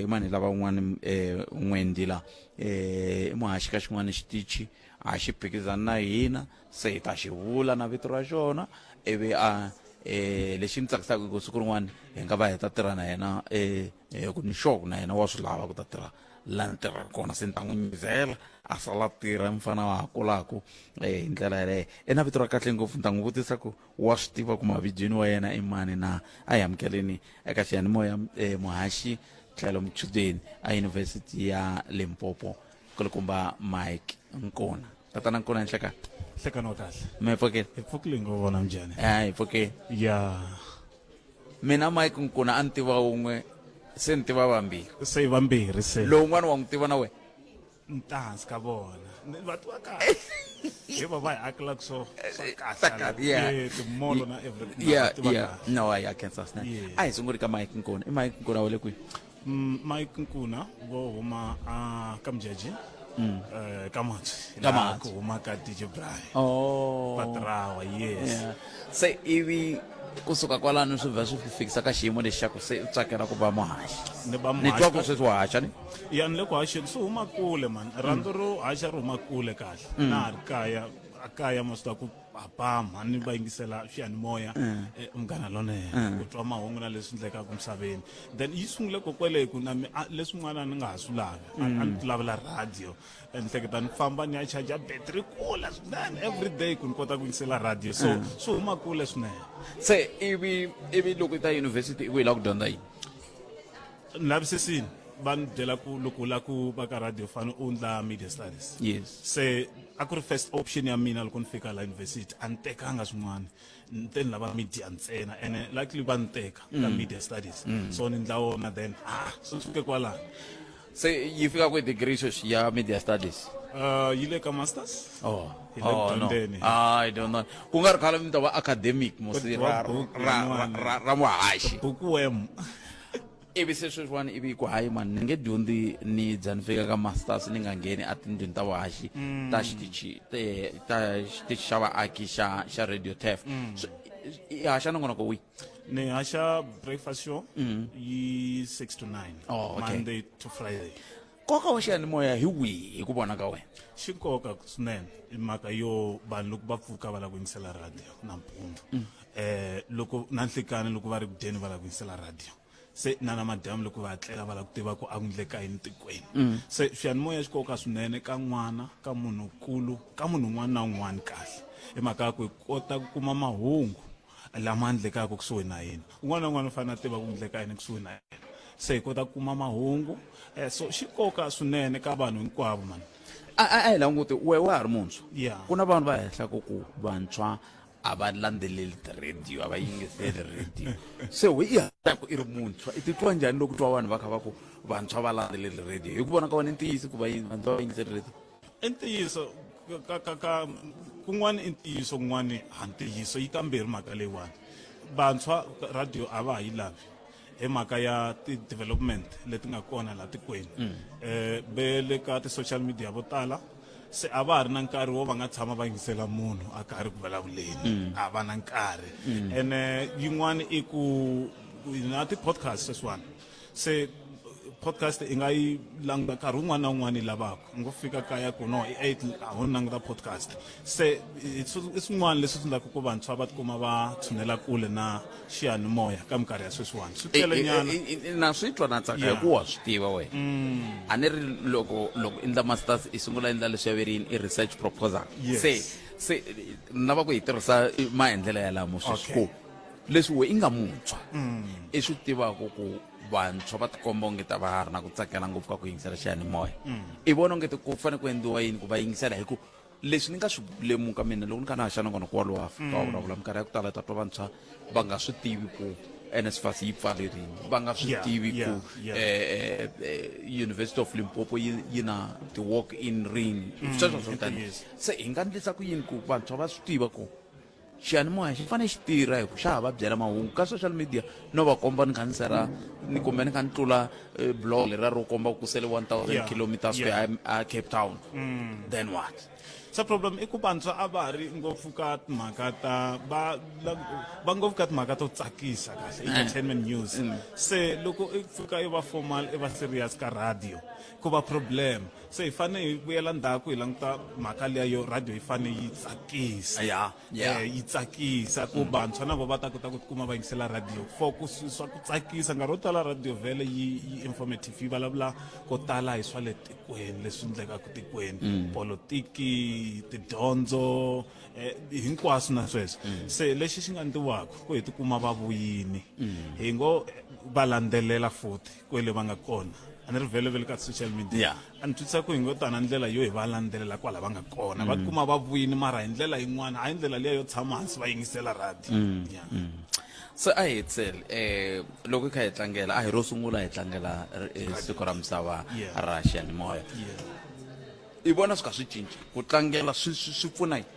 Mani lava un'wana n'wendi la i muhaxi ka xin'wana xitichi a xi phikizani na hina se hi ta xi vula na vito ra xona ivi a lexi ni tsakisaka i ku siku rin'wana hi nga va hi ta tirha na yena ku ni sure ku na yena wa swi lava ku ta tirha la ni tirhaka kona, se ni ta n'wi nyizela a sala tirha mfana wa ha kulaku hi ndlela yaleyo. I na vito ra kahle ngopfu, ni ta n'wi vutisa ku wa swi tiva ku mavidyweni wa yena i mani na. A hi amukeleni eka xiyanimoya muhaxi tlhelo muchudeni a University ya Limpopo, kulukumba Mike Nkuna. Tatana Nkuna, nhlekani. Nhlekani wa kahle. Mi pfukile? Hi pfukile ngo vona njhani? A hi pfukile. Ya. Mina Mike Nkuna a ni tiva wun'we, se ni tiva vambirhi. Se vambirhi se. Lowun'wana wa n'wi tiva na wena? Ntanzi ka vona. Va tiva kahle. Hi va va hi akelaka swo swa kahle. Yeah. Timolo na everything. Yeah, yeah. No, I can't say. A hi sunguli ka Mike Nkuna. I Mike Nkuna wa le kwihi? Mike Nkuna vo huma a ka Mjaji. Ka Matswi. Ka Matswi. Ku huma ka DJ Brian. Oh. Patrawa, yes. Yeah. Se ivi kusuka kwalano swi vha swi fikisa ka xiyimo lexi xa ku se u tsakela ku va muhaxi. Ni va Ni twa ku sweswi wa haxa ni? Ya, ni le ku haxeni, swi huma kule man. Rhandzu ro haxa ri huma kule kahle. Na ha ri kaya, a kaya ma swi tiva ku papa mhani va yingisela xiyanimoya Munghana Lonene, ku twa mahungu na leswi endlekaka misaveni. Then yi sungule kokwele ku na mi leswin'wana ni nga ha swi lavi, a ni ti lavela radio. Ni hleketa ni famba ni ya charger battery kule swinene everyday ku ni kota ku yingisela radio, so swi huma kule swinene. Se ivi loko i ta university i ku i lava ku dyondza yini? Ni lavisisini, va ni byela ku loko u lava ku va ka radio fane u ndla media studies. Yes. Se a ku ri first option ya mina loko ni fika la university, a ni tekanga swin'wana, ni te ni lava media ntsena, ene luckily va ni teka ka media studies. So ni ndla wona, then so ni suke kwalano. Se yi fika kwihi degree sweswi ya media studies? Yi le ka masters. Oh. Hi le ku Oh, no. dyondzeni. I don't know. Ku nga ri khale mi ta va academic musi Ku dyiwa buku yin'wana. ra muhaxi. Buku wem. Ivi se sweswiwani ivi ku hayi mani ni nge dyondzi ni dza ni fika ka masters ni nga ngheni a tindlwini ta vuhaxi ta xitichi ta xitichi xa vaaki xa Radio Turf. So, i haxa nongonoko wihi? Ni haxa breakfast show yi 6 to 9. Oh, okay. Monday to Friday. Nkoka wa xiyanimoya hi wihi hi ku vona ka wena? Xi nkoka swinene i mhaka yo vanhu loko va pfuka va lava ku yingisela radio nampundzu. Loko na nhlikani loko va ri ku dyeni va lava ku yingisela radio. Se na na madyambu loko va tlela va lava ku tiva ku a ku endleka yini tikweni. Se xiyanimoya xi nkoka swinene ka n'wana, ka munhunkulu, ka munhu un'wana na un'wana kahle. Hi mhaka ya ku hi kota ku kuma mahungu lama endlekaka kusuhi na hina. Un'wana na un'wana u fanele a tiva ku endleka yini kusuhi na yena. Se hi kota ku kuma mahungu. So xi nkoka swinene ka vanhu hinkwavo man. A hi languti we wa ha ri muntshwa. Yeah. Ku na vanhu va hehlaka ku vantshwa a va landzeleli ti-radio, a va yingiseli radio. Se we i hatla ku i ri muntshwa, i titwa njhani loko twa vanhu va kha va ku vantshwa va landzeleli radio? Hi ku vona ka wena i ntiyiso ku va yini vantshwa va yingiseli radio? I ntiyiso ka kun'wana i ntiyiso, kun'wana ha ntiyiso, yi kambirhi mhaka leyiwani. Vantshwa radio a va ha yi lavi hi mhaka ya ti-development leti nga kona laha tikweni. Ve le ka ti-social media vo tala se a va ha ri na nkarhi wo va nga tshama va yingisela munhu a karhi ku vulavuleni, a va na nkarhi. Ene yin'wana i ku na ti-podcast sweswiwani, se Podcast i nga yi languta nkarhi wun'wana na wun'wana i lavaka. U ngo fika kaya ku no i 8 a ho ni languta podcast. Se i swin'wana leswi swi endlaka ku vantshwa va tikuma va tshunela kule na xiyanimoya ka minkarhi ya sweswiwani. Swi tele nyana. Na swi twa na tsaka hi ku wa swi tiva wena. A ni ri loko loko endla masters i sungula endla leswi ya ve ri yini i research proposal. Se se ni lava ku yi tirhisa maendlelo yalamo sweswi ku leswi we i nga muntshwa i swi tivaka ku vantshwa va tikomba onge ta va ha ri na ku tsakela ngopfu ka ku yingisela xiyanimoya. I vona onge ku fanele ku endliwa yini ku va yingisela hi ku leswi ni nga swi lemuka mina loko ni kha ni haxa nongonoko walowo wa Afrika wa vulavula minkarhi ya ku tala ta twa vantshwa va nga swi tivi ku NSFAS yi pfalerini va nga swi tivi ku University of Limpopo yi na ti-walk in ring sweswo swo tani. Se hi nga endlisa ku yini ku vantshwa va swi tiva ku xiyanimoya xi fanele xi tirha hi ku xa ha va byela mahungu ka social media no va komba ni kha ni sera ni kumbe ni kha ni tlula blog leriya ro komba ku sele 1000 kilometers ku ya a Cape Town. Then what? Se problem i ku vantshwa a va ha ri ngopfu ka timhaka ta va va ngopfu ka timhaka to tsakisa kahle, entertainment news. Se loko i fika i va formal, i va serious ka radio, ku va problem. Se hi fane hi vuyela ndzhaku hi languta mhaka liya yo radio yi fane yi tsakisa. Yi tsakisa ku vantshwa na vo va ta kota ku tikuma va yingisela radio for ku swa ku tsakisa. Nkarhi wo tala radio vhele yi informative, yi vulavula ko tala hi swa le tikweni leswi endlekaka tikweni, politiki, tidyondzo, hinkwaswo na sweswo. Se lexi xi nga endliwaka ku hi tikuma va vuyini, hi ngo va landzelela futhi kwele va nga kona. A ni ri vhele vele ka social media. A ni twisisa ku hi ngo tana ndlela yo hi va landzelela kwala va nga kona, va tikuma va vuyini mara hi ndlela yin'wana, hayi ndlela liya yo tshama hansi va yingisela radio. Se a hi hetisele, loko hi kha hi tlangela, a hi ro sungula hi tlangela siku ra misava ra xiyanimoya. I vona swi kha swi cinca ku tlangela swi pfuna yini?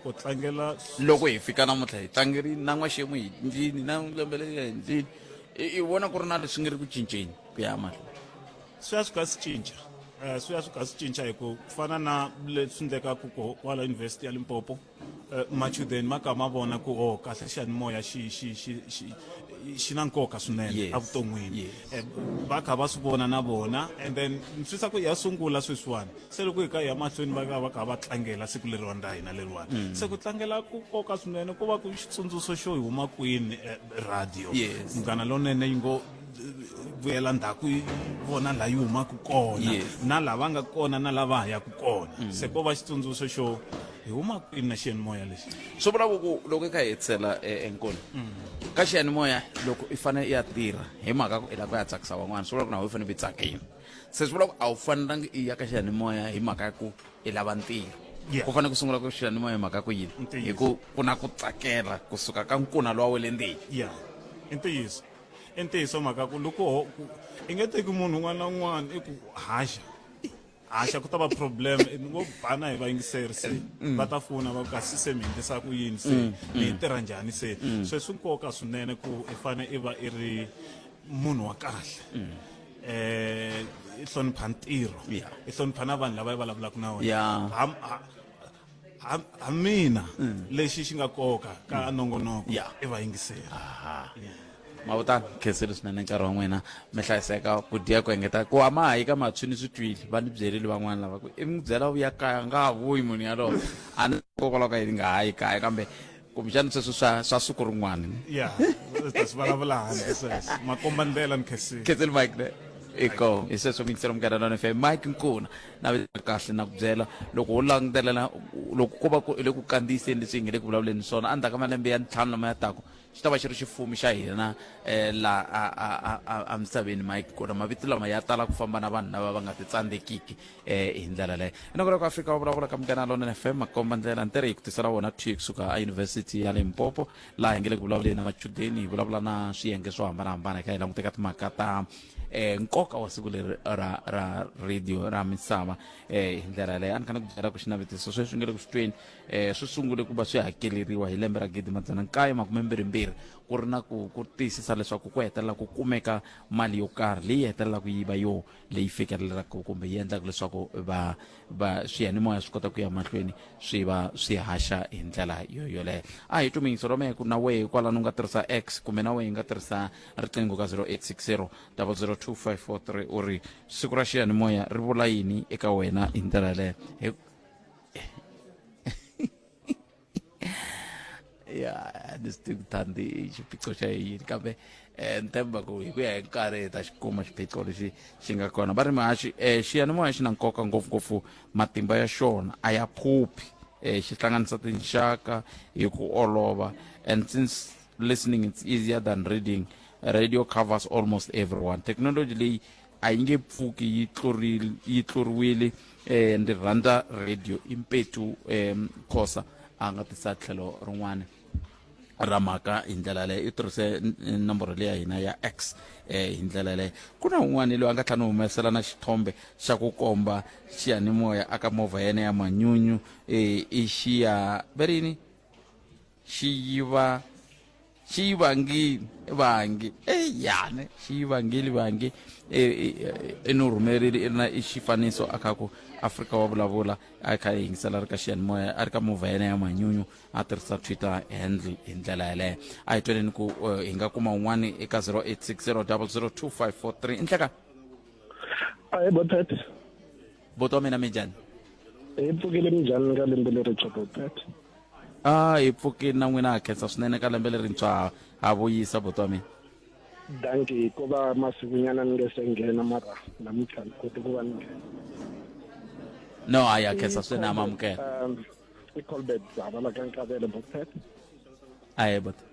Ku tlangela loko hi fika namuntlha hi tlangerini na n'waxemu hi ndlini na lembe leri hi ndlini, i vona ku ri na leswi nge ri ku cinceni ku ya mahlweni? Swi ya swi kha swi cinca. Swi ya swi kha swi cinca hi ku fana na leswi endlekaka ku kwala University ya Limpopo, machudeni ma ka ma vona ku oh kahle xiyanimoya xi xi xi xi xi na nkoka swinene evuton'wini. Va kha va swi vona na vona, and then ni twisisa ku ya sungula sweswiwani. Se loko hi ka hi ya mahlweni va ka va kha va tlangela siku leriwani ra hina leriwani. Se ku tlangela ku nkoka swinene, ku va ku xitsundzuxo xo hi huma kwini radio. Munghana Lonene yi ngo vuyela ndzhaku yi vona laha yi humaka kona. Na lava nga kona na lava ha yaka kona. Se ko va xitsundzuxo xo hi huma kwini na xiyanimoya lexi. Swi vula ku loko i kha hi hetisela enkoni ka xiyanimoya, loko i fanele i ya tirha hi mhaka ku i lava ku ya tsakisa van'wana, swi vula ku na wena u fanele u tsakile. Se swi vula ku a wu fanelangi i ya ka xiyanimoya hi mhaka ya ku i lava ntirho. Ku fanele ku sungula ku xiyanimoya hi mhaka ku yini? Hi ku ku na ku tsakela kusuka ka nkuna lowa wa le ndzeni. Ya, i ntiyiso. I ntiyiso mhaka ku loko ho ku i nge teki munhu un'wana na un'wana i ku haxa haxa ku ta va problem, ni ngo bana hi vayingiseri se va ta fona va ku kasi se mi endlisa ku yini, se mi tirha njhani se. Se swi nkoka swinene ku i fane i va i ri munhu wa kahle, i hlonipha ntirho, i hlonipha na vanhu lava i vulavulaka na wena. Ha mina lexi xi nga koka ka nongonoko i vayingiseri. Mavutani, khensile swinene nkarhi wa n'wina, mi hlayiseka ku dya ku engeta ku a ma ha yi ka matshwini. Swi twile va ni byerile van'wana lava ku i n'wi byela vuya kaya nga ha vuyi munhu yalowo, a ni kokwalaho ka yini nga ha yi kaya, kambe kumbexani sweswo swa siku rin'wana. Ya, ta swi vulavula handle sweswo makomba ndlela. Ni khensile. Khensile Mike ne iko hi sweswo mingiselo Munghana Lona FM, Mike Nkuna na vita kahle na ku byela loko wo langutelela loko ko va ku i le ku kandziyiseni leswi hi nge le ku vulavuleni swona endzhaku ka malembe ya 5 lama ya taka, xi ta va xi ri xifumi xa hina la a misaveni. Mike Nkuna, mavito lama ya tala ku famba na vanhu lava va nga ti tsandzekiki hi ndlela leyo. I nongonoko Afrika wa vulavula ka Munghana Lonene FM, makomba ndlela ntirho hi ku tisela wona thwi kusuka a University ya Limpopo, laha hi nge le ku vulavuleni na machudeni, hi vulavula na swiyenge swo hambanahambana hi kha hi languteka timhaka ta nkoka wa siku leri ra radio ra misava hi ndlela yaleyo. A ni kha ni ku byela ku xinavetiso sweswi nge le ku swi tweni, swi sungule ku va swi hakeleriwa hi lembe ra 1922. vumbirhi ku ri na ku ku tiyisisa leswaku ku hetelela ku kumeka mali yo karhi leyi hetelelaka yi va yo leyi fikelelaka kumbe yi endlaka leswaku va va swiyanimoya swi kota ku ya mahlweni swi va swi haxa hi ndlela yo yoleyo. A hi twi miyingiselo mehe ku na wehe kwalano u nga tirhisa X kumbe na wehe u nga tirhisa riqingho ka 0860 002543 u ri siku ra xiyanimoya ri vula yini eka wena hi ndlela yaleyo. Hi ya ni swi tivi ku thandi xiphiqo xa yini kambe um ni tshemba ku hi ku ya hi nkarhi hi ta xi kuma xiphiqo lexi xi nga kona. Va ri muhaxi um xiyanimoya xi na nkoka ngopfungopfu, matimba ya xona a ya phuphi, um xi hlanganisa tinxaka hi ku olova, and since listening it's easier than reading, radio covers almost everyone. Technology leyi a yi nge pfuki yi tlurile yi tluriwile. Eh ndzi rhandza radio impetu. Khosa a nga tisa tlhelo rin'wana ra mhaka hi ndlela leyo, i tirhise nomboro leya hina ya X hi ndlela leyo. Ku na un'wana loyi a nga tlhela ni humesela na xithombe xa ku komba xiyanimoya aka movha yena ya manyunyu, i xiya verini xi yiva xi yi vangile vangi eyani xi yi vangile vangi i ni rhumerile i ri na i xifaniso a kha ku Afrika wa vulavula a kha yi yingisela ri ka xiyanimoya a ri ka movha yena ya manyunyu a tirhisa Twitter handle hi ndlela yaleyo. A hi tweneni ku hi nga kuma un'wana eka 0860 002543. Nhleka. Ahe botete. Buti wa mina, minjhani? Hi pfukile, minjhani ka lembe lerintshwa botete? A hi pfukile na n'wina, ha khensa swinene ka lembe lerintshwa, ha vuyisa buti wa mina. Danki, ko va masikunyana ni nge se nghena, mara namuntlha ni kote ku va ni nghena. No, a ya khensa swinene, amamukela. I Colbert Zaba la ka Nkavele botete. Ahe buti.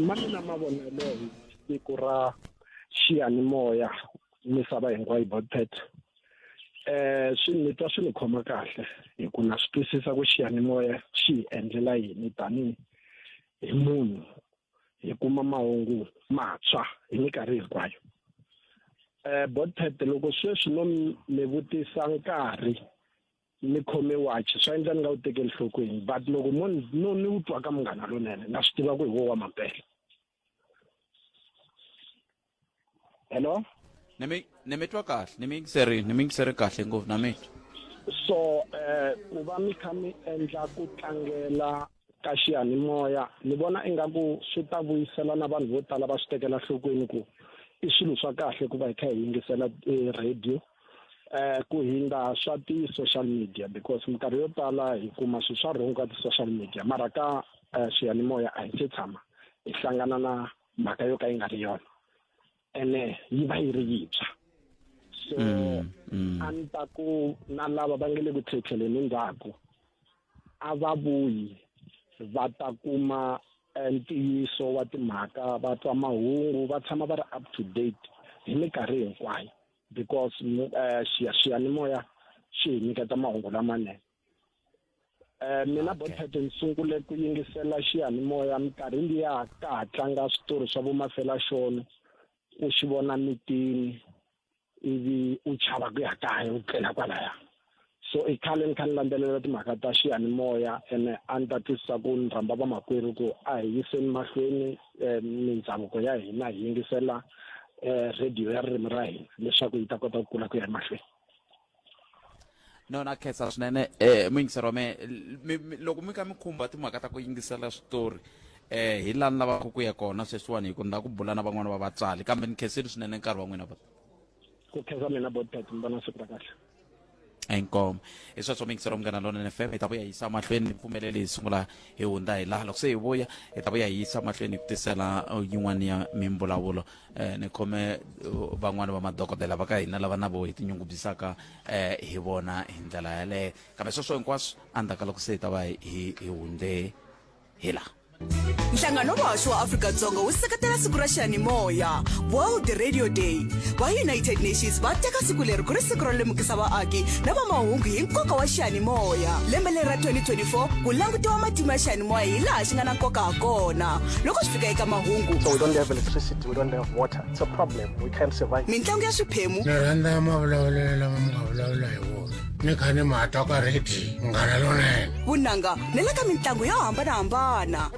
Ma mina mavonelo hi siku ra xiyanimoya misava hinkwayo botpet, swi ni twa swi ni khoma kahle hi ku na swi twisisa ku xiyanimoya xi hi endlela yini tanihi hi munhu, hi kuma mahungu mantshwa hi minkarhi hinkwayo. Botpet, loko sweswi no mi vutisa nkarhi ni khome wachi, swa endla ni nga wu tekeli nhlokweni, but loko mo no ni wu twa ka Munghana Lonene, na swi tiva ku hi wo wa mampela. Hello? Ni mi twa kahle, ni mi yingiserile, ni mi yingiseri kahle ngopfu na mi twa. So ku va mi kha mi endla ku tlangela ka xiyanimoya, ni vona ingaku swi ta vuyisela na vanhu vo tala va swi tekela nhlokweni ku i swilo swa kahle ku va hi kha hi yingisela radio ku hindza swa ti-social media, because minkarhi yo tala hi kuma swilo swa wrong ka ti-social media, mara ka xiyanimoya a hi se tshama hi hlangana na mhaka yo ka yi nga ri yona, ene yi va yi ri yintshwa. So a ni ta ku na lava va nge le ku tlhetlheleni ndzhaku a va vuyi va ta kuma ntiyiso wa timhaka, va twa mahungu, va tshama va ri up to date hi minkarhi hinkwayo, because xiyanimoya xi hi nyiketa mahungu lamanene. Mina Botpet ni sungule ku yingisela xiyanimoya minkarhi liya ka ha tlanga switori swa vomafelaxono, u xi vona mitini ivi u chava ku ya kaya u tlela kwalaya. So i khale ni kha ni landzelela timhaka ta xiyanimoya, ene a ni ta twisisa ku ni rhamba vamakwerhu ku a hi yiseni mahlweni mindhavuko ya hina, hi yingisela radio ya ririmi ra hina leswaku yi ta kota ku kula ku ya emahlweni. No, na khensa swinene muyingiseri wa mehe. Loko mi kha mi khumba timhaka ta ku yingisela switori, hi laha ni lavaka ku ya kona sweswiwani, hi ku ni lava ku bula na van'wana va vatswari, kambe ni khensile swinene nkarhi wa n'wina. Ku khensa mina Botpet, mi vona siku ra kahle. Inkomu hi sweswo muyingiseri wa Munghana Lonene FM, hi ta vuya hi yisa mahlweni. Ni pfumeleli hi sungula hi hundza hi laha, loko se hi vuya hi ta vuya hi yisa mahlweni hi ku tisela yin'wana ya mimbulavulo. Ni khome van'wana va madokodela va ka hina lava na vo hi tinyungubyisaka hi vona hi ndlela yaleyo, kambe sweswo hinkwaswo endzhaku ka loko se hi ta va hi hundze hi laha. Nhlangano wa Vahaxi wa Afrika-Dzonga wu seketela siku ra xiyanimoya, World Radio Day. Va United Nations va teka siku leri ku ri siku ro lemukisa vaaki na va mahungu hi nkoka wa xiyanimoya. Lembe leri ra 2024 ku langutiwa matimu ya xiyanimoya hi laha xi nga na nkoka ha kona loko swi fika eka mahungu. So we don't have electricity, we don't have water. It's a problem. We can't survive. Mintlangu ya swiphemu. Ni rhandza mavulavulelo lama mi nga vulavula hi wona. Ni kha ni ma twa ka rediyo Munghana Lonene. Vunanga ni le ka mintlangu yo hambanahambana.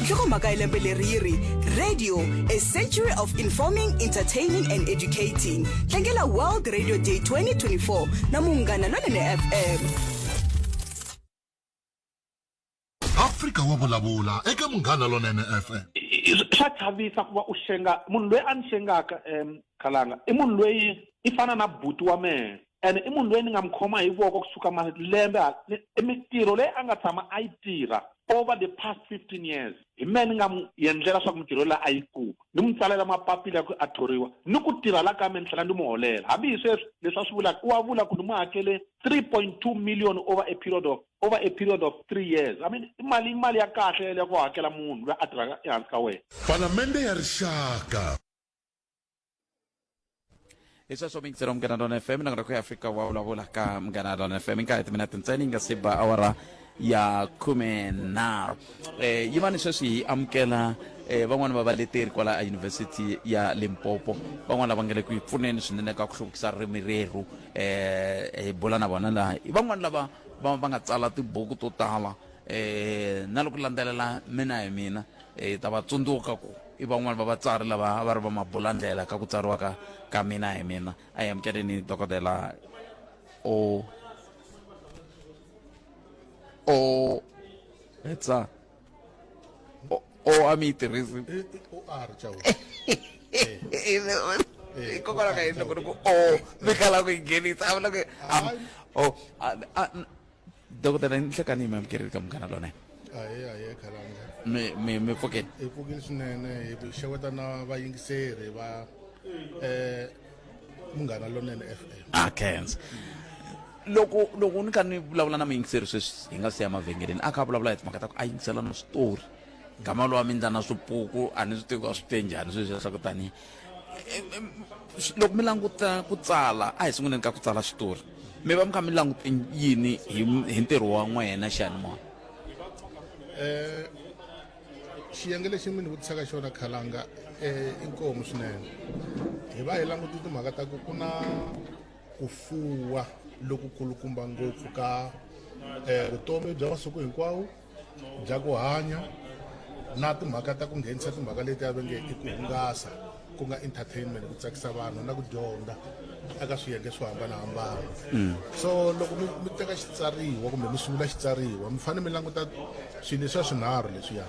Nhlokomhaka ya lembe leri yi ri Radio, a century of informing, entertaining and educating. Tlangela World Radio Day 2024 na Munghana Lonene FM. Afrika wa vulavula eka Munghana Lonene FM. Swa chavisa ku va u xenga munhu loyi a ni xengaka um khalanga i munhu loyi i fana na buti wa mehe ene i munhu loyi ni nga mi khoma hi voko kusuka malembe mintirho leyi a nga tshama a yi tirha over the past 15 years hi mehe ni nga mu endlela swa ku mintirho leyi a yi kuma ni mu tsalela mapapila ya ku a thoriwa ni ku tirha la ka me ni tlhela ni mu holela hambi hi sweswi leswi a swi vulaka u wa vula ku ni mu hakele 3.2 million over a period of over a period of 3 years i mean i mali i mali ya kahle ya ku hakela munhu loyi a tirhaka ehansi ka wena Palamende ya Rixaka. Hi sweswo miyingiselo Munghana Lona FM na ku ya Afrika wa vulavula ka Munghana Lona FM nkarhi timinete ntsena yi nga se ba awara ya 13. Yimani sweswi hi amukela van'wani va valeteri kwala a University ya Limpopo, van'wani lava nga le ku yi pfuneni swinene ka ku hluvukisa ririmi rerhu. Hi bula na vona laha, i van'wani lava va nga tsala tibuku to tala na loko landzelela mina hi mina hi ta va tsundzuka ku i van'wani va vatsari lava a va ri va mabulandlela ka ku tsariwa ka mina hi mina. A hi amukeleni dokodela o o hetsa o a mi yi tirhisi o r chau hikokwalaho ka yini loko ni ku o mi kala ku yi nghenisa a vula ku o Dokodela ni hlekani mi amukerile ka Munghana Lonene. Ahee ahee khalanga. Mi mi mi pfukile. Hi pfukile swinene hi xeweta na vayingiseri va Munghana Lonene FM. Ah khensa. Loko loko ni kha ni vulavula na muyingiseri sweswi hi nga si ya mavhengeleni a kha a vulavula hi timhaka ta ku a yingisela na switori. Gama lowa mi ndla na swipuku a ni swi tivi ku a swi te njhani sweswiya swa ku taniya. Loko mi languta ku tsala a hi sunguleni ka ku tsala xitori mi va mi kha mi langute yini hi hi ntirho wa n'wena xiyanimoya? Xiyenge lexi mi ni vutisaka xona khalanga i nkomu swinene. Hi va hi langute timhaka ta ku ku na ku fuwa lokukulukumba ngopfu ka vutomi bya masiku hinkwawo bya ku hanya na timhaka ta ku nghenisa timhaka leti a va nge i ku hungasa ku nga entertainment ku tsakisa vanhu na ku dyondza eka swiyenge swo hambanahambana. So loko mi teka xitsariwa kumbe mi sungula xitsariwa mi fanele mi languta swilo leswiya swinharhu leswiya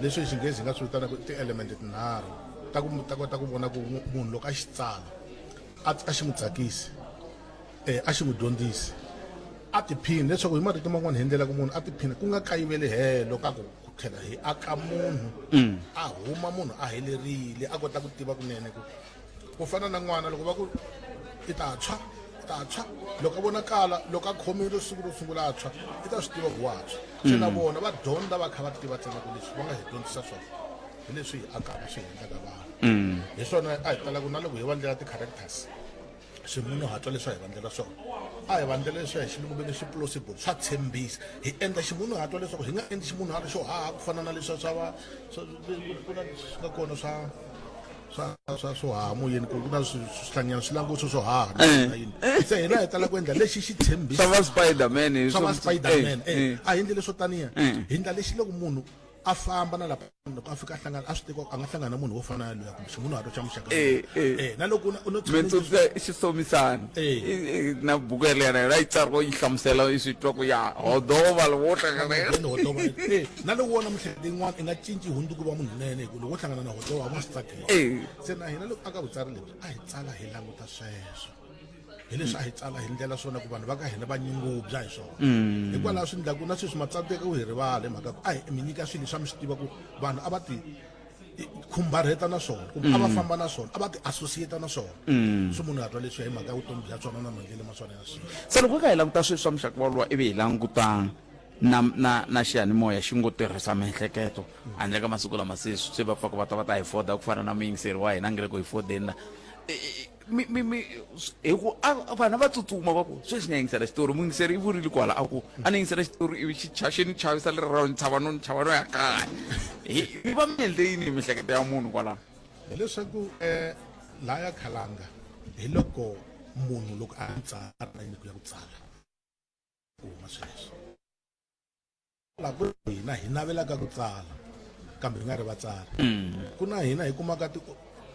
leswi hi xinghezi hi nga swi vitanaka ti-element tinharhu ta ku mi ta kota ku vona ku munhu loko a xi tsala a xi n'wi tsakisi a xi n'wi dyondzisi a tiphina leswaku hi marito man'wana hi ndlela ku munhu a tiphina ku nga kayiveli helo ka ku ku tlhela hi aka munhu a huma munhu a helerile a kota ku tiva kunene ku ku fana na n'wana loko va ku i ta tshwa i ta tshwa loko a vonakala loko a khomile siku ro sungula a tshwa i ta swi tiva ku wa tshwa se na vona va dyondza va kha va tiva ntsena ku leswi va nga hi dyondzisa swona hi leswi hi akaka swi hi endlaka vanhu hi swona a hi tala ku na loko hi va ndlela ti-characters swimunhuhatwa leswi a hi va ndlela swona a hi va ndlela leswi hi xilungu ve swi plausible swa tshembisa hi endla ximunhuhatwa leswaku hi nga endli ximunhuhatwa xo haha ku fana na leswi swa va swi nga kona swa swa swa swo haha moyeni ku na swihlanyana swi languso swo haha na yini se hina hi tala ku endla lexi xi tshembisa swa va Spider-Man swa va Spider-Man a hi endli leswo taniya hi endla lexi loko munhu a famba na lapha loko a fika a hlangana a swi tiva a nga hlangana na munhu wo fana na luya kumbe ximunhuhatwa xa muxaka na loko u no mi tsundzuka xisomisana na buku yaleyo na yona yi tsariwa yi hlamusela yi swi twa ku ya hodova loko wo hlangana hodova na loko wona mihleketo yin'wana i nga cinci hundzuku va munhu nene hi ku loko wo hlangana na hodova a va swi tsakeli se na hina loko aka vutsari lebyi a hi tsala hi languta sweswo hi leswi a hi tsala hi ndlela swona ku vanhu va ka hina va nyungubya hi swona hikwalaho swi endlaku na sweswi matsandzeka ku hi rivala hi mhaka ku a hi mi nyika swilo leswi a mi swi tiva ku vanhu a va ti khumbarheta na swona kumbe a va famba na swona a va ti associate na swona swi munhu a twa leswi hi mhaka ya vutomi bya swona na maendlelo ma swona ya swilo. Se loko ka hi languta swilo swa muxaka wolowo ivi hi languta na na na xiyanimoya xi ngo tirhisa miehleketo handle ka masiku lama se se va pfaka va ta va ta hi foda ku fana na muyingiseri wa hina a nge le ku hi fodeni la mi mi mi hi ku a vanhu a va tsutsuma va ku sweswi ni ya yingisela xitori muyingiseri i vurile kwala a ku a ni yingisela xitori ivi xi cha xi ni chavisa leri ra ni chava no ni chava no ya kaya hi mi va mi endle yini hi miehleketo ya munhu kwalano hileswaku um laya khalanga hi loko Munhu loko a tsala na nyiko ya ku tsala ku huma sweswo. La ku hina hi navelaka ku tsala kambe hi nga ri vatsari. Ku na hina hi kumaka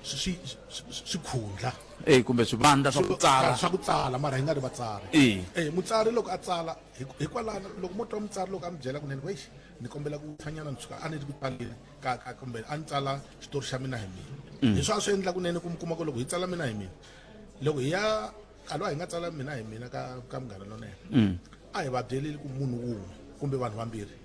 swikhundla Eh, kumbe swivandla swa ku tsala. Swa ku tsala mara hi nga ri vatsari. Eh. Eh, mutsari loko a tsala hikwalano loko mo twa mutsari loko a mi byela kunene ku eish ni kombela ku tshanyana ni tshuka a ni ri ku tsaleni ka ka kumbe a ni tsala xitori xa mina hi mina. Hi swa swi endla kunene ku mi kuma ku loko hi tsala mina hi mina loko hi ya alo a hi nga tsala mina hi mina ka ka Munghana Lonene. A hi va byeleli ku munhu wun'we kumbe vanhu vambirhi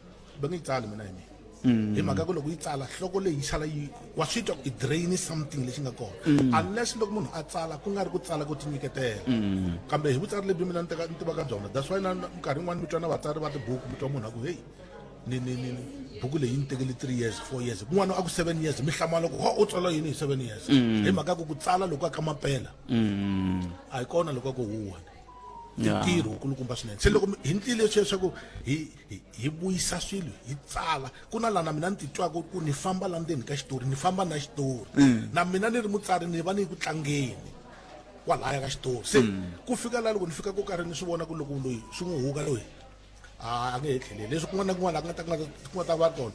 va nge yi tsali mina hi mina. Hi mhaka ku loko yi tsala nhloko leyi yi sala yi wa swi twa ku i drain something lexi nga kona. Unless loko munhu a tsala ku nga ri ku tsala ko tinyiketela. Kambe hi vutsari lebyi mina ni teka ni tivaka byona that's why na minkarhi yin'wani mi twa na vatsari va tibuku mi twa munhu a ku hey ni ni ni buku leyi ni tekele 3 years 4 years kun'wana a ku 7 years mi hlamala ku ho u tsala yini hi 7 years. Hi mhaka ku ku tsala loko ka mampela a hi kona loko ku huwa. Ntirho wukulukumba swinene. Se loko hi ndlile leswiya swa ku hi hi vuyisa swilo hi tsala ku na laha na mina ni titwaka ku ni famba la ndzeni ka xitori ni famba na xitori. Na mina ni ri mutsari ni va ni ku tlangeni kwalaya ka xitori. Se ku fika laha loko ni fika ko karhi ni swi vona ku loko loyi swi n'wi huka loyi a nge he tlheleli leswi kun'wana na kun'wana la ku nga ta ku nga ta va kona.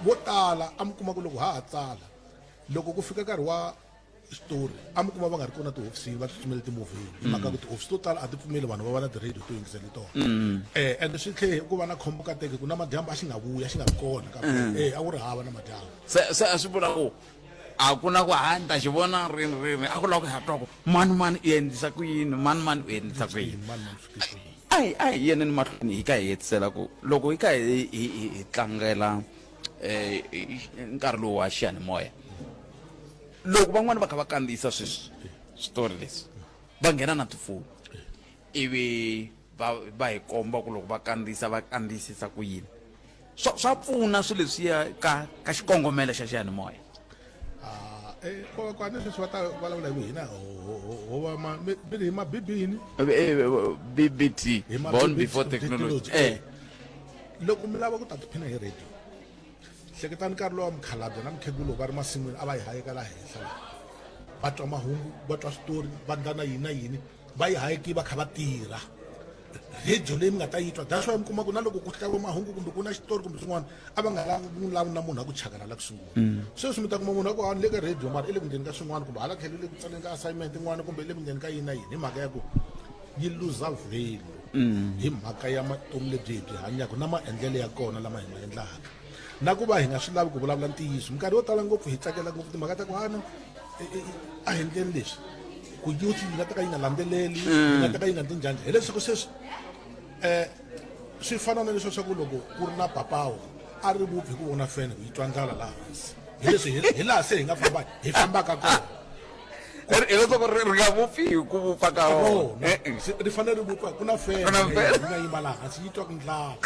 Vo tala a mi kuma ku loko ha ha tsala loko ku fika nkarhi wa xitori a mi kuma va nga ri kona tihofisini va tsutsumele timovheni hi mhaka ku tihofisi to tala a ti pfumeli vanhu va va na ti-radio to yingisela tona. Ende swi tlhe ku va na khombo ka teke ku na madyambu a xi nga vuya xi nga ri kona ka a wu ri hava na madyambu. Se a swi vula ku a ku na ku ha ni ta xi vona rini rini a ku lava ku ya twa ku mani mani u endlisa ku yini mani mani u endlisa ku yini. A hi a hi yeneni mahlweni hi ka hi hetisela ku loko hi ka hi hi hi tlangela nkarhi lowu wa xiyanimoya loko van'wani va kha va kandziyisa sweswi switori leswi va nghena na tifoni ivi va va hi komba ku loko va kandziyisa va kandziyisisa ku yini swa swa pfuna swilo leswiya ka ka xikongomelo xa xiyanimoya. Kwani sweswi va ta vulavula hi ku hina ho va ma mi ri hi ma BB yini? BBT, born before technology. Loko mi lava ku ta tiphina hi radio hleketani nkarhi lowa mukhalabye na mukhegulu loko va ri masin'wini a va yi hayeka la henhla la va twa mahungu va twa switori va ndla na yini na yini va yi hayeki va kha va tirha radio leyi mi nga ta yi twa that's why mi kuma ku na loko ku hlayiwa mahungu kumbe ku na xitori kumbe swin'wana a va nga lavi n'wi lavi na munhu a ku chakana la ku sungula. Sweswi mi ta kuma munhu a ku a ni le ka radio mara i le ku ndleni ka swin'wana kumbe hala tlhelo i le ku tsaleni ka assignment yin'wana kumbe i le ku ndleni ka yini na yini hi mhaka ya ku yi luza value hi mhaka ya matomi lebyi hi byi hanyaka na maendlelo ya kona lama hi ma endlaka na ku va hi nga swi lavi ku vulavula ntiyiso. Minkarhi yo tala ngopfu hi tsakela ngopfu timhaka ta ku hano a hi ndleni leswi ku youth yi nga ta ka yi nga landzeleli yi nga ta ka yi nga ndli njhani hileswaku sweswi swi fana na leswi swa ku loko ku ri na papawu a ri vupfi hi ku vona fene ku yi twa ndlala laha hansi hi leswi hi laha se hi nga famba hi fambaka kona. Hileswaku ri nga vupfi hi ku vupfa ka rona. Ri fanele ri vupfa ku na fene yi nga yima laha hansi yi twa ku ndlala.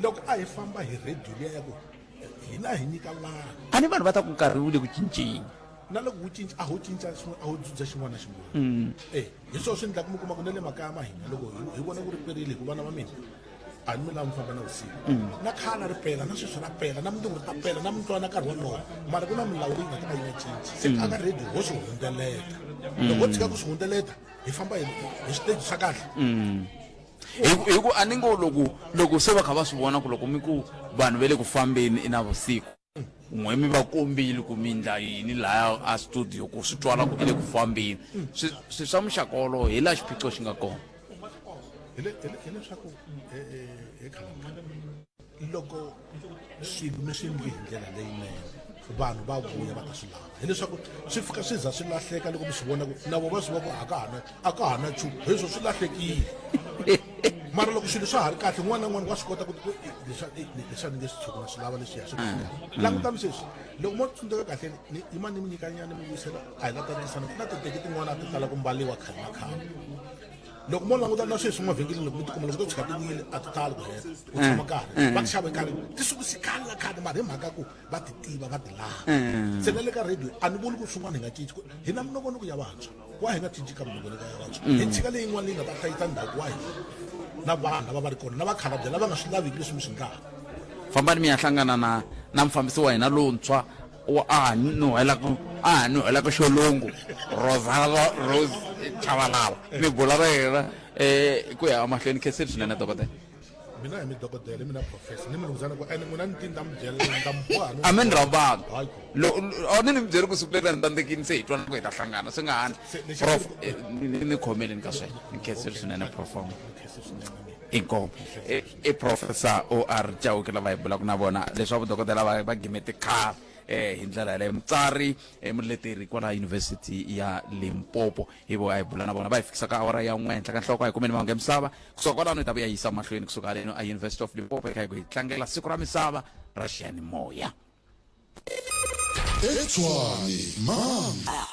Loko a hi famba hi radio liya ya ku hina hi nyika vanhu. A ni vanhu va ta ku nkarhi wu le ku cinceni. Na loko wu cinca a ho cinca swin'wana a ho dzudza xin'wana na xin'wana. Hi swona swi endlaka mi kuma ku na le makaya ma hina loko hi vona ku ri perile hi ku vana va mina a ni mi lava mi famba na vusiku. Na khale a ri pela na sweswi ra pela na mundzuku ri ta pela na mutwana nkarhi wolowo mara ku na milawu leyi nga ta ka yi nga cinci. Se a ka radio ho swi hundzeleta. Loko ho tshika ku swi hundzeleta hi famba hi hi switeji swa kahle. Hi ku a ni ngo loko loko se va kha va swi vona ku loko mi ku vanhu va le ku fambeni i na vusiku n'we mi va kombile ku mi ndla yini laya a studio ku swi twala ku i le ku fambeni swi swi swa muxaka wolowo hi laha xiphiqo xi nga kona. Hi le hi leswaku he Khalanga loko swilo mi swi endli hi ndlela leyinene vanhu va vuya va ta swi lava hileswaku swi fika swi za swi lahleka loko mi swi vona ku na vona va swi vona ku a ka ha na a ka ha na nchumu hi swo swi lahlekile mara loko swilo swa ha ri kahle un'wana na un'wana wa swi kota ku leswiya ni nge swi tshuki na swi lava leswiya swi langutani sweswi loko mo tsundzuka kahle ni yima ni mi nyikanyana ni mi vuyisela a hi la tatisana ku na titeki tin'wana a ti tala ku mbaliwa khale na khale loko mo languta na sweswi mavhengeleni loko mi tikuma loko to tshika ti wile a ti tali ku hela ku tshama karhi va ti xava khale ti sukisi khale na khale mara hi mhaka ku va ti tiva va ti lava se na le ka radio a ni vuli ku swin'wana hi nga cinci hi na minongonoko ya vantshwa wa hi nga cinci ka minongonoko ya vantshwa hi tshika leyin'wana leyi nga ta hlayisa ndhavuko wa hina na vanhu lava va ri kona na vakhalabye lava nga swi laviki leswi mi swi ndlaka. Fambani mi ya hlangana na na mufambisi wa hina lontshwa. wa a nuhelaka a nuhelaka xolungu Rosala Rose Chabalala mi bula ra yena eh ku ya emahlweni khensile swinene dokodela mina hi mi dokodela mina professor ni mi lunghisa ku ene n'wina ni ti ni ta mi byela ni ta mi boha a mi ni rhambanga a ni ni mi byeri ku siku leri ni tsandzekini se hi twana ku hi ta hlangana swi nga handle prof eh, ni khomeleni ka sweswo ni khensile swinene prof inkomu i professor o r chauke lava hi bulaka na vona leswaku dokodela va va gimete khale eh hi ndlela yaleyo mutsari eh, muleteri kwala yunivhesiti ya limpopo hi vo a hi bula na vona va hi fikisa ka awara ya n'we henhla ka nhloko a hi kumeni mahungu ya misava kusuka kwalano hi ta vuya yisa mahlweni kusuka haleno a university of limpopo hi kha hi ku hi tlangela siku ra misava ra xiyanimoya etshwane mama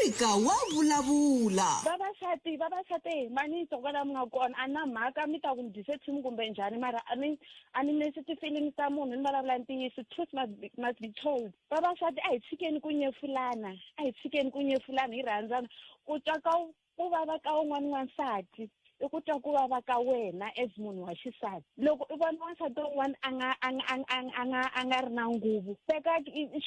Afrika wa vulavula. Vavasati vavasati mani kwala mi nga kona a na mhaka mi ta ku ni dyise team kumbe njhani mara a ni a ni nesi ti-feelings ta munhu ni vulavula ntiyiso truth must be, must be told vavasati a hi tshikeni ku nyefulana a hi tshikeni ku nyefulana hi rhandzana ku twa ka ku vava ka un'wana wansati i ku twa ku vava ka wena as munhu wa xisati loko i vona wansati un'wana a nga a nga a nga a nga a nga ri na nguvu teka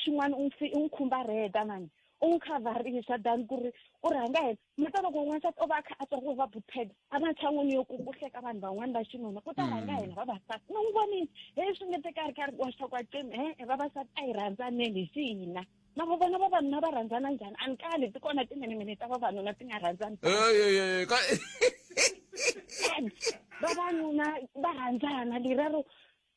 xin'wana u n'wi u n'wi khumbarheta mani u n'wi khavharisa than ku ri u rhanga yena mata loko n'wansati o va a kha a twa ku va buted ematshan'wini yo ku ku hleka vanhu van'wana va xinuna ku ta rhanga yena vavasati ni n'wi vonile he swi nge te karhi karhi wa swa kwacini e-e vavasati a hi rhandzaneni hi xihina na vo vona vavanuna va rhandzana njhani a ni kali ti kona timenemene ta vavanuna ti nga rhandzani vavanuna va rhandzana lerero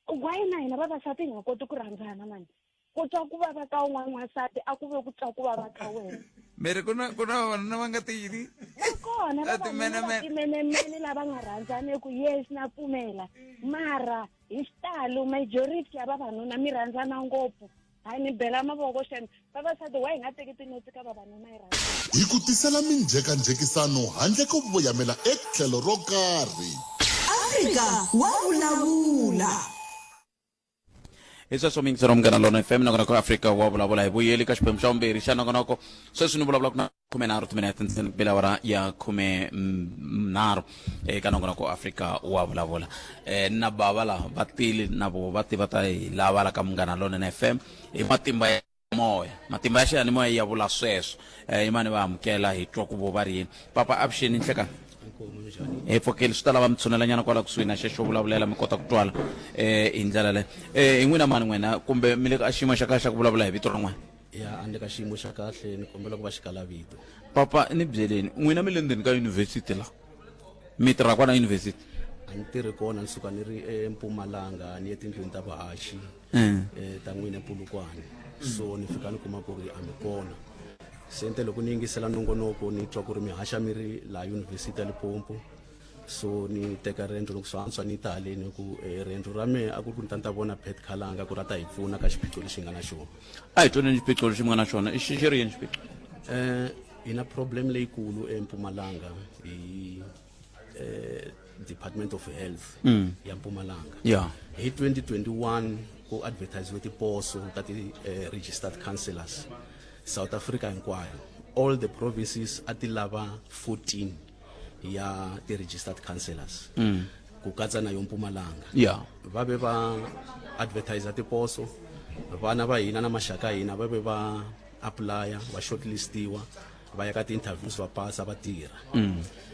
why na hina vavasati hi nga koti ku rhandzana mani ku twa ku vava ka un'wana n'wansati a ku ve ku twa ku vava ka wena miri ku na ku na vavanuna va nga tiyini va kona vavanuna va timenemene lava nga rhandzaniku yes na pfumela mara hi xitalo majority ya vavanuna mi rhandzana ngopfu hayi ni bela mavoko xem vavasati wa hi nga teki tinotsi ka vavanuna hi rhandza Hi ku tisela minjhekanjhekisano handle ko voyamela etlhelo ro karhi. Afrika wa vulavula. Hi sweswo miyingiselo munghana lona fm nongonoko afrika wa vulavula hi vuyeli ka xiphemu xa vumbirhi xa nongonoko sweswi ni vulavulaka na 13 timinete ntsena ku bela awara ya 13 eka nongonoko afrika wa vulavula um na bava laha va tile na vo va tiva ta hi lava la ka munghana lonene fm hi matimba ya moya matimba ya xiyanimoya ya vula sweswo um yimani va amukela hi twa ku vo va ri yini papa avuxeni nhlekani hi pfukile swi ta lava mi tshunelanyana kwala kusuhi na xexo vulavulela mi kota ku twala um hi ndlela leyi um hi n'wina mani n'wina kumbe mi le ka xiyimo xa kahle xa ku vulavula hi vito ra n'wina ya a ni le ka xiyimo xa kahle ni kombela ku va xikalavito papa ni byeleni n'wina mi le ndzeni ka yunivhesiti la mi tirha kwana yunivhesiti a ni tirhi kona ni suka ni ri empumalanga ni ye tindlwini ta vuhaxi ta n'wina epulukwane so ni fika ni kuma ku ri a mi kona se nte loko ni yingisela nongonoko ni twa ku ri mi haxa mi ri laha yunivhesiti ya limpopo so ni teka riendzo loko swi antswa ni ta haleni hi ku eh, riendzo ra mehe a ku ri ku ni ta ni ta vona pet khalanga ku ri a ta hi pfuna ka xiphiqo lexi hi nga na xona a hi twaneni xiphiqo lexi mi nga na xona i xi xi ri yini xiphiqo um hi na problem leyikulu empumalanga hi eh, department of health ya mpumalanga hi 2021 ku advertisiwe tiposo ta ti-registered councillors south africa hinkwayo all the provinces a ti lava 14 ya ti-registered councillors ku katsa na yo mpumalanga va ve va advertise tiposo vana va hina na maxaka ya hina va ve va apply va shortlistiwa va ya ka ti-interviews va pasa va tirha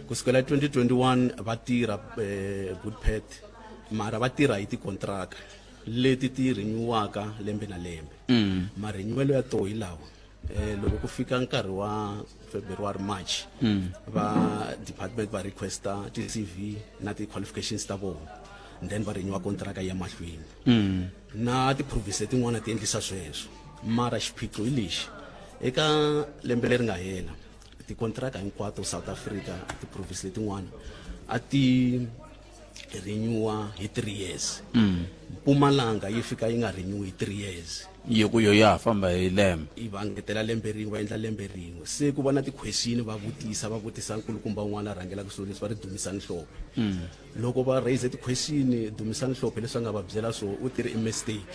ku sukela 2021 va tirha eh, good pet mara va tirha hi tikontraka leti ti renewaka lembe na lembe marenewelo ya toho hi lawa eh, loko ku fika nkarhi wa february march va department va requesta ti-cv na ti-qualifications ta vona then va renewa kontraka ya mahlweni na ti-province letin'wana ti endlisa sweswo mara xiphiqo hi lexi eka lembe leri nga hela tikontraka hinkwato south africa ti-province letin'wana a ti renewa hi 3 years mpumalanga yi fika yi nga renewi hi 3 years yi ku yo ya ha famba hi lembe i va ngetela lembe rin'we va endla lembe rin'we se ku va na ti-question va vutisa va vutisa nkulukumba un'wana a rhangelaka swilo leswi va ri dumisani hlophe loko va raise ti-question dumisani hlophe leswi a nga va byela swo u tirhi i mistake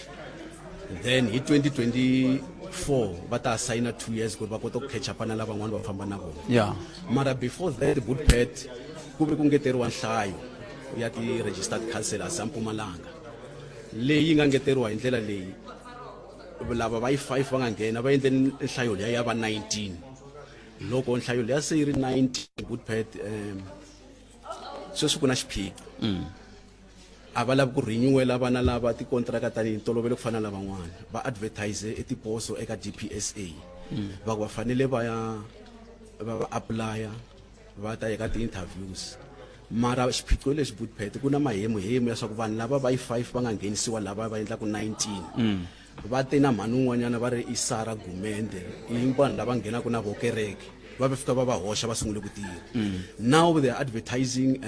then hi 2024 va ta sayina 2 years ku ri va kota ku catch up na lavan'wana va famba na vona mara before that bootpet ku ve ku ngeteriwa nhlayo ya ti-registered councillors ya mpumalanga leyi nga ngeteriwa hi ndlela leyi Lava va yi 5 va nga nghena va endle nhlayo liya ya va 19. Loko nhlayo liya se yi ri 19 Goodpet um sweswi ku na xiphiqo. A va lavi ku renewela vana lava tikontraka tanihi ntolovelo ku fana na lavan'wana. Va advertise etiposo eka DPSA va ku va fanele va ya va va apply-a va ta eka ti-interviews. Mara xiphiqo lexi Bootpet ku na mahemuhemu ya swa ku vanhu lava va yi 5 va nga nghenisiwa lava va endlaku 19 va te na mhani un'wanyana va ri i Sarah Gumende i vanhu lava nghenaka na vo kereke va va fika va va hoxa va sungule ku tirha. Now they are advertising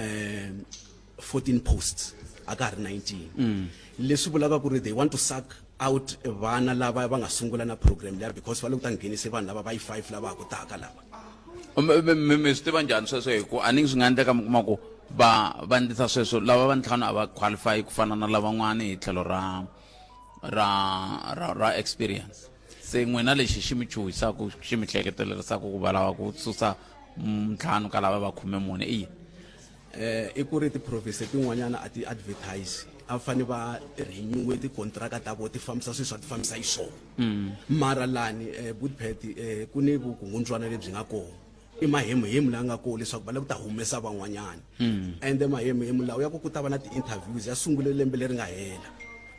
14 posts a ka ha ri 19 leswi vulaka ku ri they want to suck out vana lava va nga sungula na program liya because va le ku ta nghenise vanhu lava va yi 5 lava ha ku taka lava. Mi swi tiva njhani sweswo hi ku a ni swi nga endleka mi kuma ku va va endlisa sweswo lava va ntlhanu a va qualify ku fana na lavan'wani hi tlhelo ra ra ra ra experience se n'wina lexi xi mi chuhisaka xi mi hleketelerisaka ku va lava ku susa ntlhanu ka lava va 14 i yini? I ku ri ti-province tin'wanyana a ti advertise a fane va renew tikontraka ta vona ti fambisa sweswi a ti fambisa hi swona. Mara lani Bootpet ku ni vukungundzwana lebyi nga kona i mahemuhemu la nga kona leswaku va lava ku ta humesa van'wanyana. Ende mahemuhemu lawa ya ku ku ta va na ti-interviews ya sungule lembe leri nga hela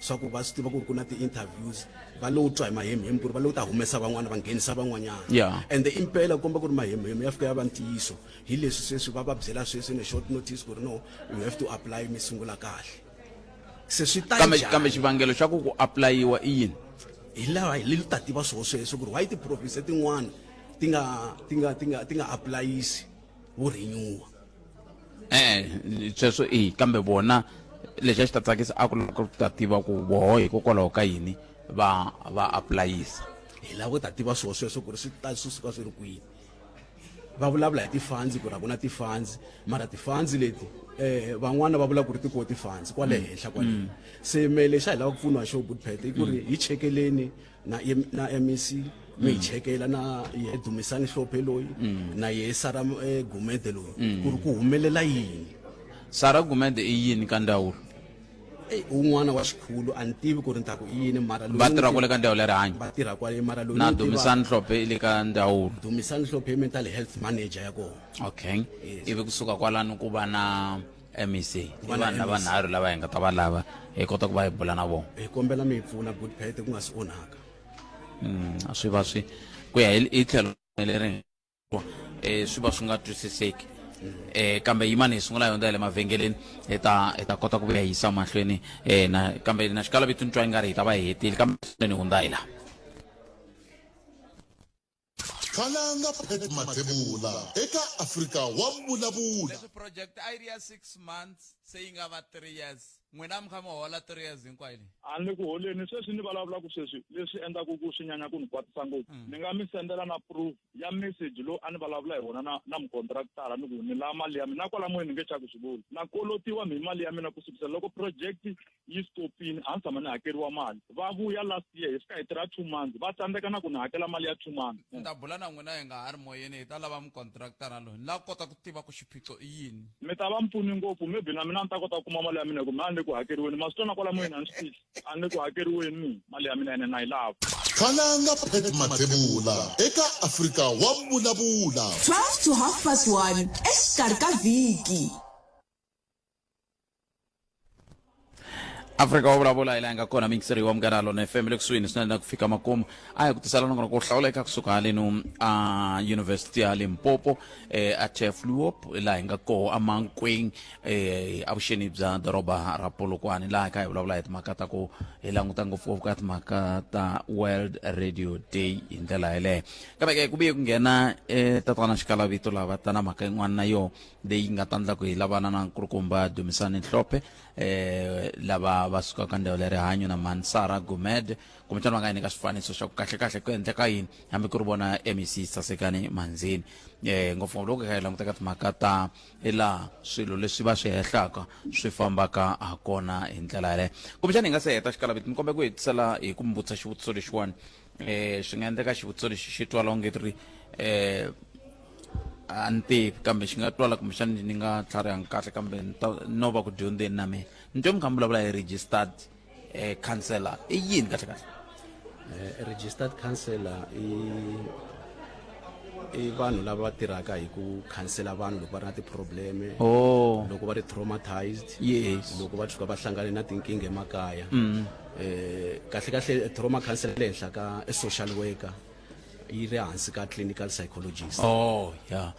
swa ku va swi tiva ku ri ku na ti-interviews va lo twa hi mahemuhemu ku ri va lo ta humesa van'wana va nghenisa van'wanyana. Ende impela ku komba ku ri mahemuhemu ya fika ya va ntiyiso hi leswi sweswi va va byela sweswi in a short notice ku ri no you have to apply mi sungula kahle se swi ta Kambe kambe xivangelo xa ku ku applyiwa i yini? Hi laha hi ta tiva swoho sweswo ku ri why ti-province tin'wana ti nga ti nga ti nga ti nga applyisi vo renewa. E-e sweswo i kambe vona lexi a xi ta tsakisa a ku lava ku ta tiva ku voho hikokwalaho ka yini va va applyisa. Hi lava ku ta tiva swoho sweswo ku ri swi ta swi suka swi ri kwini. Va vulavula hi ti-funds ku ri a ku na ti-funds mara ti-funds leti eh van'wana va vula ku ri ti kona ti-funds kwale henhla kwale. Se me lexi a hi lava ku pfuniwa xo Bootpet i ku ri hi chekeleni na na MEC mi hi chekela na ye Dumisani Hlophe loyi na ye Sarah Gumede loyi ku ri ku humelela yini. Sarah Gumede i yini ka ndzawulo? Ey un'wana wa xikhulu a ni tivi ku ri ni ta ku i yini mara loyi Va tirha kwale ka ndzawulo ya rihanyo? Va tirha kwale mara loyi Na ni tiva Dumisani Hlophe i le ka ndzawulo? Dumisani Hlophe i mental health manager ya kona. Okay. Yes. Ivi kusuka kwalano ku va na MEC. I vanhu lava nharhu lava hi nga ta va lava hi kota ku va hi bula na vona. Hi kombela mi hi pfuna Bootpet ku nga si onhaka. Swi va swi ku ya hi tlhelo leri eh swi va swi nga twisiseki eh kambe yimani hi sungula yonda ya le mavhengeleni hi ta hi ta kota ku vuya hi yisa mahlweni eh na kambe na xikala vito ni twa ingari hi ta va hi hetile kambe ni hundza hi laha. Khalanga Pat Mathebula eka Afrika wa Vulavula. Leswi project a yi ri ya 6 months se yi nga va 3 years, n'wina mi kha mi hola 3 years hinkwayo leyi? A ni ku holeni sweswi ni vulavulaka sweswi leswi endlaka ku swi nyanya ku ni kwatisa ngopfu ni nga mi sendela na proof ya message lowu a ni vulavula hi wona na na mukontraktara ni ku ni lava mali ya mina kwala moyeni ni nge chavi ku swi vula na kolotiwa mi mali ya mina ku sukisela loko project yi stopini a ni tshama ni hakeriwa mali va vuya last year hi fika hi tirha 2 months va tsandzeka na ku ni hakela mali ya 2 months. Ni ta bula na n'wina hi nga ha ri moyeni hi ta lava mukontraktara loyi ni lava ku kota ku tiva ku xiphiqo i yini. Mi ta va mi pfuni ngopfu maybe na mina ni ta kota ku kuma mali ya mina hi ku mina a ni le ku hakeriweni ma swi twa na kwala moyeni a ni swi fihli a ni le ku hakeriweni mina mali ya mina ene na yi lava. Khalanga Pat Mathebula eka Afrika wa Vulavula. 12 to half past 1 exikarhi ka vhiki. Afrika wa vulavula hi laha nga kona miyingiseri wa Munghana Lona FM le kusuhini swinene na ku fika makumu a hi ku tisela nongonoko wo hlawuleka kusuka haleno a University ya Limpopo a Turfloop laha hi nga koho a Mankweng avuxeni bya doroba ra Polokwane laha hi kha hi vulavula hi timhaka ta ku hi languta ngopfungopfu ka timhaka ta World Radio Day hi ndlela yeleyo kambe ke ku vuye ku nghena tatana Xikalavito lava ta na mhaka yin'wana na yoho leyi nga ta endla ku hi lavana na nkulukumba Dumisani Hlophe lava va sukaka ndhawu ya rihanyo na Mansara Gumed kumbexana va nga hi nyika swifaniso xa ku kahle kahle ku endleka yini hambi ku ri vona MEC Sasekani Manzini ngopfungopfu loko hi kha hi languta ka timhaka ta hilaha swilo leswi va swi hehlaka swi fambaka ha kona hi ndlela yaleyo kumbexana hi nga se heta xikalaviti ni kombe ku hetisela hi ku mi vutisa xivutiso lexiwani swi nga endleka xivutiso lexi xi twala onge ri a ni tivi kambe xi nga twala kumbexani ni nga tlharihangi kahle kambe ni ta no va ku dyondzeni na mina ni twe mi kha mi vulavula hi registered councillor i yini kahle kahle? Eh, registered counselor i i vanhu lava tirhaka hi ku khansela vanhu loko va ri na ti-problem Oh. loko va ri traumatized Yes. loko va tshuka va hlangane na tinkingha emakaya eh kahle kahle trauma counselor le henhla ka i social worker yi ri hansi ka clinical psychologist oh ya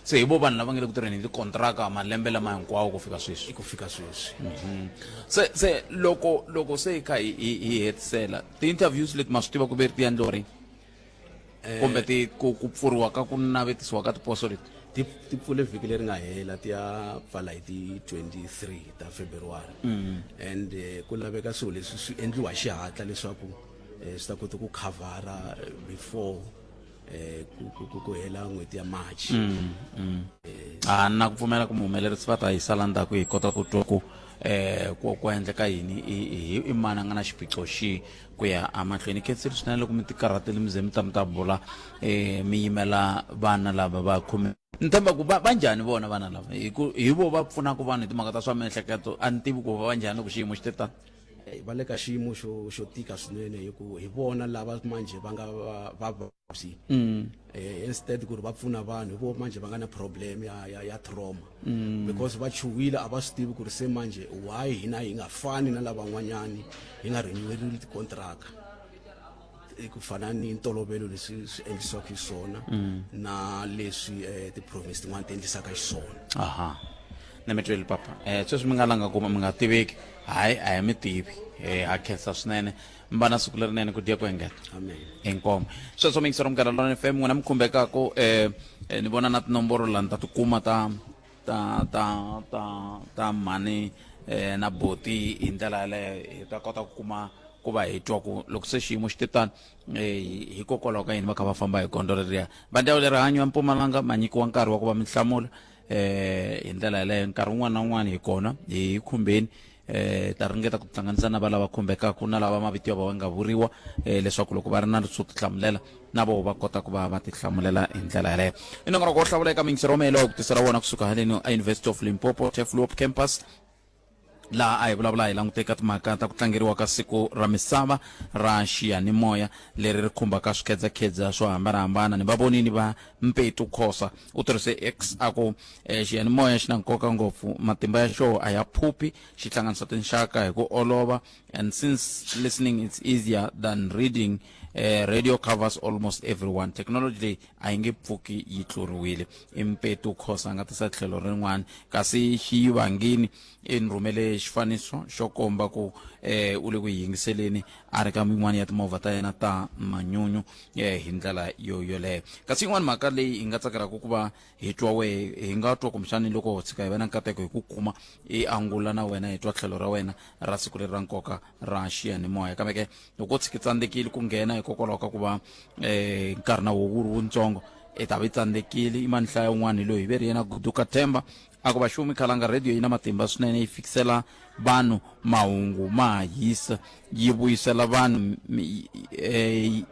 se hi vo vanhu lava nga le ku tirheni hi tikontraka malembe lama hinkwawo ku fika sweswi ku fika sweswi se se loko loko se hi kha hi hi hi hetisela ti-interviews leti ma swi tiva ku ve ti endliwa rini Eh, kumbe ti ku ku pfuriwa ka ku navetisiwa ka tiposo leti ti ti pfule vhiki leri nga hela ti ya pfala hi ti 23 ta February and eh, ku laveka swilo leswi swi endliwa hi xihatla leswaku eh, swi ta kota ku khavhara eh, before eh, ku, ku, ku, ku hela n'hweti ya March a na ku pfumela ku muhumelerisi va ta yi sala ndzhaku hi kota ku twa ku eh ku ku endleka yini i i- i mani a nga na xiphiqo xihi ku ya emahlweni khensile swinene loko mi tikarhatile mi ze mi ta mi ta bula eh mi yimela vana lava va khome ni tshemba ku va va njhani vona vana lava hi ku hi vo va pfunaka vanhu hi timhaka ta swa miehleketo a ni tivi ku va va njhani loko xiyimo xi te tani Eh, va le ka xiyimo xo xo tika swinene hi ku hi vona lava manjhe va nga va vavabyi eh, instead ku ri va pfuna vanhu hi vo manjhe va nga na problem ya ya, ya trauma because va chuhile a va swi tivi ku ri se manjhe why hina hi nga fani na lavan'wanyani hi nga reneweriwi tikontraka Eh, ku fana ni ntolovelo leswi swi endlisiwaka xiswona na leswi eh, ti-province tin'wana ti endlisaka xiswona aha ni mi tweli papa eh sweswi mi nga langa kuma mi nga tiveki hayi a hi mi tivi eh ha khensa swinene mi va na siku lerinene ku dya ku engeta amen inkomo sweswo mi yingisela munghana lona fm n'wina mi khumbekaka eh eh, ni vona na tinomboro lani ta tikuma ta ta ta ta ta mhani eh, na boti hi ndlela yaleyo hi ta kota ku kuma ku va hi twa ku loko se xiyimo xi te tano eh, hikokwalaho ka yini va kha va famba hi gondzo leriya va ndhawu leri rihanyo ya mpumalanga ma nyikiwa nkarhi wa ku va mi hlamula eh hi ndlela yaleyo nkarhi wun'wana na wun'wana hi kona hi khumbeni eh ta ringeta ku tihlanganisa na va lava khumbekaka na lava mavito ya vona nga vuriwa eh leswaku loko va ri na swo tihlamulela na voho va kota ku va va tihlamulela hi ndlela yaleyo i nongonoko wo hlawula eka mingisero wa meyelo wa ku tisela wona kusuka haleni a University of Limpopo Turfloop campus laha a hi vulavula hi langute eka timhaka ta ku tlangeriwa ka siku ra misava ra xiyanimoya leri ri khumbaka swikhedzakhedza swo hambanahambana ni va vonini va Mpetu Khosa u tirhise X a ku eh, xiyanimoya xi na nkoka ngopfu matimba ya xona a ya phuphi xi hlanganisa tinxaka hi ku olova and since listening it's easier than reading eh, radio covers almost everyone technology leyi a yi nge pfuki yi tluriwile i Mpetu Khosa a nga tisa tlhelo rin'wana kasi xiyivangini i ni rhumele xifaniso xo komba ku eh, u le ku yingiseleni a ri ka yin'wana ya timovha ta yena ta manyunyu eh, hi ndlela yo yoleyo kasi yin'wana mhaka leyi hi nga tsakelaka ku va hi twa wehe hi nga twa kumbexani loko ho tshika hi va na nkateko hi ku kuma i angula na wena hi twa tlhelo ra wena ra siku leri ra nkoka ra xiyanimoya kambe ke loko u tshiki tsandzekile ku nghena hikokwalaho ka ku va um nkarhi na wo wu ri wuntsongo i ta va i tsandzekile i mani hlaya un'wana hi loyi hi ve ri yena guduka themba a ku vaxumi khalanga radio yi na matimba swinene yi fikisela vanhu mahungu ma ha hisa yi vuyisela vanhu eh,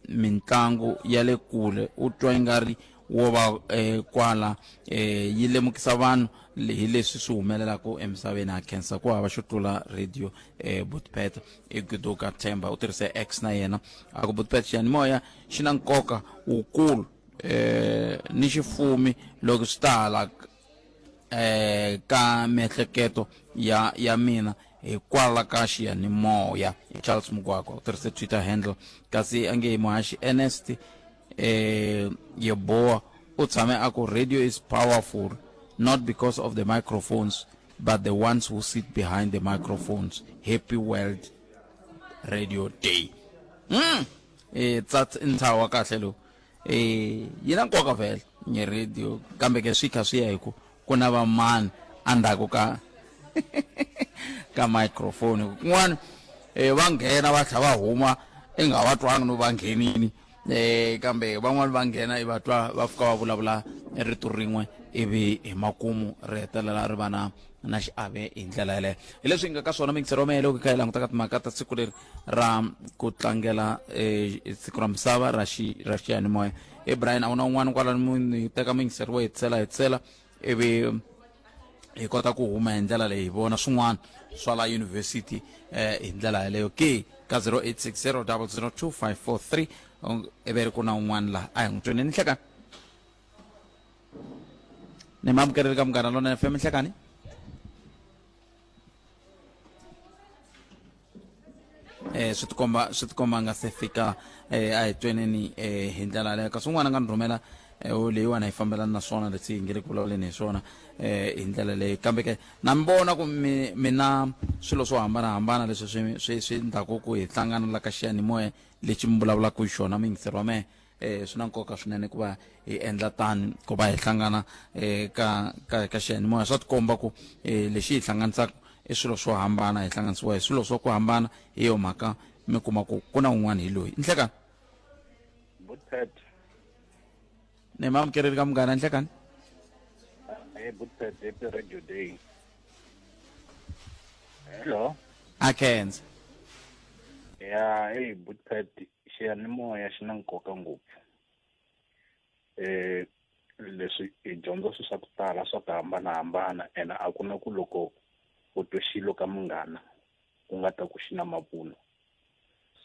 mitlangu ya le kule u twa ingari wo va eh, kwala eh, yi lemukisa vanhu hi leswi swi humelelaka emisaveni ha khensa ku hava xo tlula radio eh, butpet i guduka themba u tirhise x na yena a ku butpet xiyanimoya xi na nkoka wukulu eh, ni xifumi loko swi ta hala eh, ka miehleketo ya ya mina hikwala ka xiyanimoya Charles Mugwagwa u tirhise Twitter handle kasi a nge muhaxi Ernest eh, Yeboah u tshame a ku radio is powerful not because of the microphones but the ones who sit behind the microphones happy world radio day eh tsats ntshaho wa kahle lowu eh yi na nkoka vhele ni radio kambe ke swi kha swi ya hi ku ku na vamani endzhaku ka ka microphone kun'wana eh va nghena va tlha va huma i nga va twangi no va nghenini eh kambe van'wani va nghena i va twa va fika va vulavula rito rin'we ivi hi makumu ri hetelela ri va na na xiave hi ndlela yeleyo hi leswi hi nga ka swona mingisero wa mehe loko hi kha hi languta ka timhaka ta siku leri ra ku tlangela eh, siku ra misava ra xi ra xiyanimoya e Brian a wu na un'wana kwala ni teka muyingiseri wo hetisela hetisela ivi hi kota ku huma hi ndlela leyi hi vona swin'wana swa la yunivhesiti eh hi ndlela yaleyo ke ka 0860 002543 ive ri ku na un'wana laha a hi n'wi tweni ni nhlekani ni mi amukeleli ka munghana lona fm nhlekani eh swi tikomba swi tikomba nga se fika eh a hi tweneni eh hi ndlela yaleyo kasi un'wana a nga ni rhumela eh, leyiwani a yi fambelani na swona leswi hi nge le ku vulavuleni hi swona eh hi ndlela leyi kambe ke na mi vona ku mi mi na swilo swo hambanahambana leswi swi swi swi endlaku ku hi hlangana la ka xiyanimoya lexi mi vulavulaka hi xona muyingiseri wa mehe eh swi na nkoka swinene ku va hi endla tani ku va hi hlangana eh ka ka ka xiyanimoya swa tikomba ku eh lexi hi hlanganisaka i swilo swo hambana hi hlanganisiwa hi swilo swa ku hambana hi yo mhaka mi kuma ku ku na un'wana hi loyi nhlekani Butpet. ni ma amukeleli ka munghana nhlekani Hey, Butpet, happy radio day. Hello. a khensa Ya, hey, Butpet, xiyanimoya xi na nkoka ngopfu. Eh, leswi hi dyondza swilo swa ku tala swa ku hambanahambana ene a ku na ku loko u twe xilo ka munghana ku nga ta ku xi na mavunwa.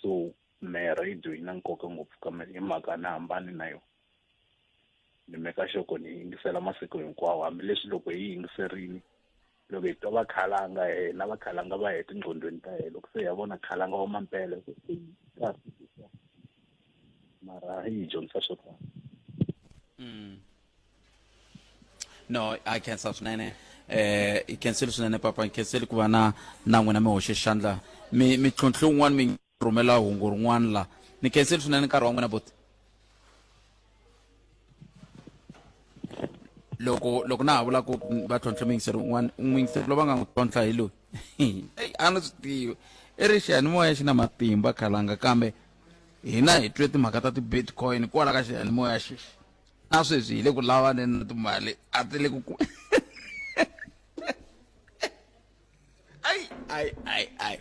So mehe radio yi na nkoka ngopfu ka mina hi mhaka ni hambani na yona. Ni meka sure ku ni yingisela masiku hinkwawo hambileswi loko hi yingiserile loko hi twa vakhalanga hina vakhalanga va heta tinqondweni ta hina loko se hi ya vona khalanga wa mampela mara yi hi dyondzisa swo tala. No a khensa swinene eh i khensile swinene papa nkhensile ku va na na n'wina mi hoxe xandla mi mi tlhontlhi wun'wana mi rhumela hungu rin'wana la ni khensile swinene nkarhi wa n'wina buti loko loko na ha vula ku va tlhontlha muyingiseri un'wana muyingiseri loyi va nga n'wi tlhontlha hi loyi eyi a ni swi tivi i ri xiyanimoya xi na matimba khalanga kambe hina hi twe timhaka ta ti-bitcoin kwala ka xiyanimoya xexi na sweswi hi le ku lavaneni na timali a ti le ku ku ai ai ai ai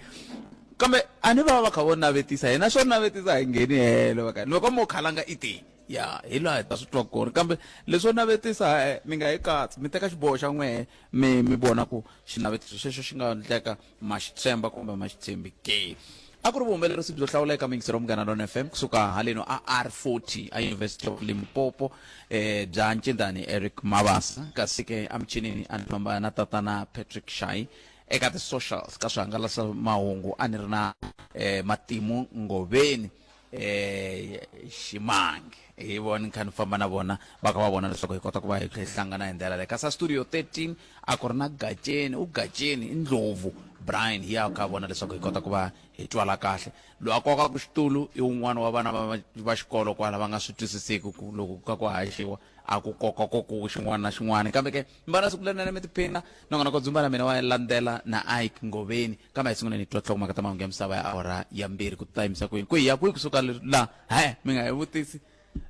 kambe a ni va va kha vo navetisa hina swo navetisa hi ngheni helo va ka loko mo khalanga i te ya hi laha hi ta swi twa kona kambe leswo navetisa e mi nga yi katsi mi teka xiboho xa n'wehe mi mi vona ku xinavetiso xexo xi nga endleka ma xi tshemba kumbe ma xi tshembi ke a ku ri vuhumelerisi byo hlawuleka muyingiseri wa munghana lona fm kusuka haleno a r40 a university of limpopo eh, bya ncindani eric mabasa kasi ke emichinini a ni famba na tatana patrick shai eka ti-socials ka swihangalasa mahungu a ni ri na eh, matimu ngoveni eh ximangi hi vona ni kha ni famba na vona va kha va vona leswaku hi kota ku va hi hlangana hi ndlela leyi kasi a studio 13 a ku ri na gaceni u gaceni i ndlovu brian hi ya kha vona leswaku hi kota ku va hi twala kahle loyi a kokaka xitulu i wun'wana wa vana va xikolo kwala va nga swi twisiseki ku loko ka ku haxiwa a ku koka koku xin'wana na xin'wana kambe ke mi va na siku lerinene mi tiphina nongonoko dzumba na mina wa landzela na ike ngoveni kambe a hi sunguleni hi twa nhlokomhaka ta mahungu ya misava ya awara ya mbirhi ku ta yimisa kwini kwihi ya kwihi kusuka la he mi nga hi vutisi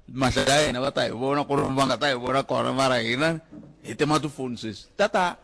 mahlo ya hina va ta hi vona ku ri va nga ta hi vona kona mara hina hi tima tifoni sweswi tata.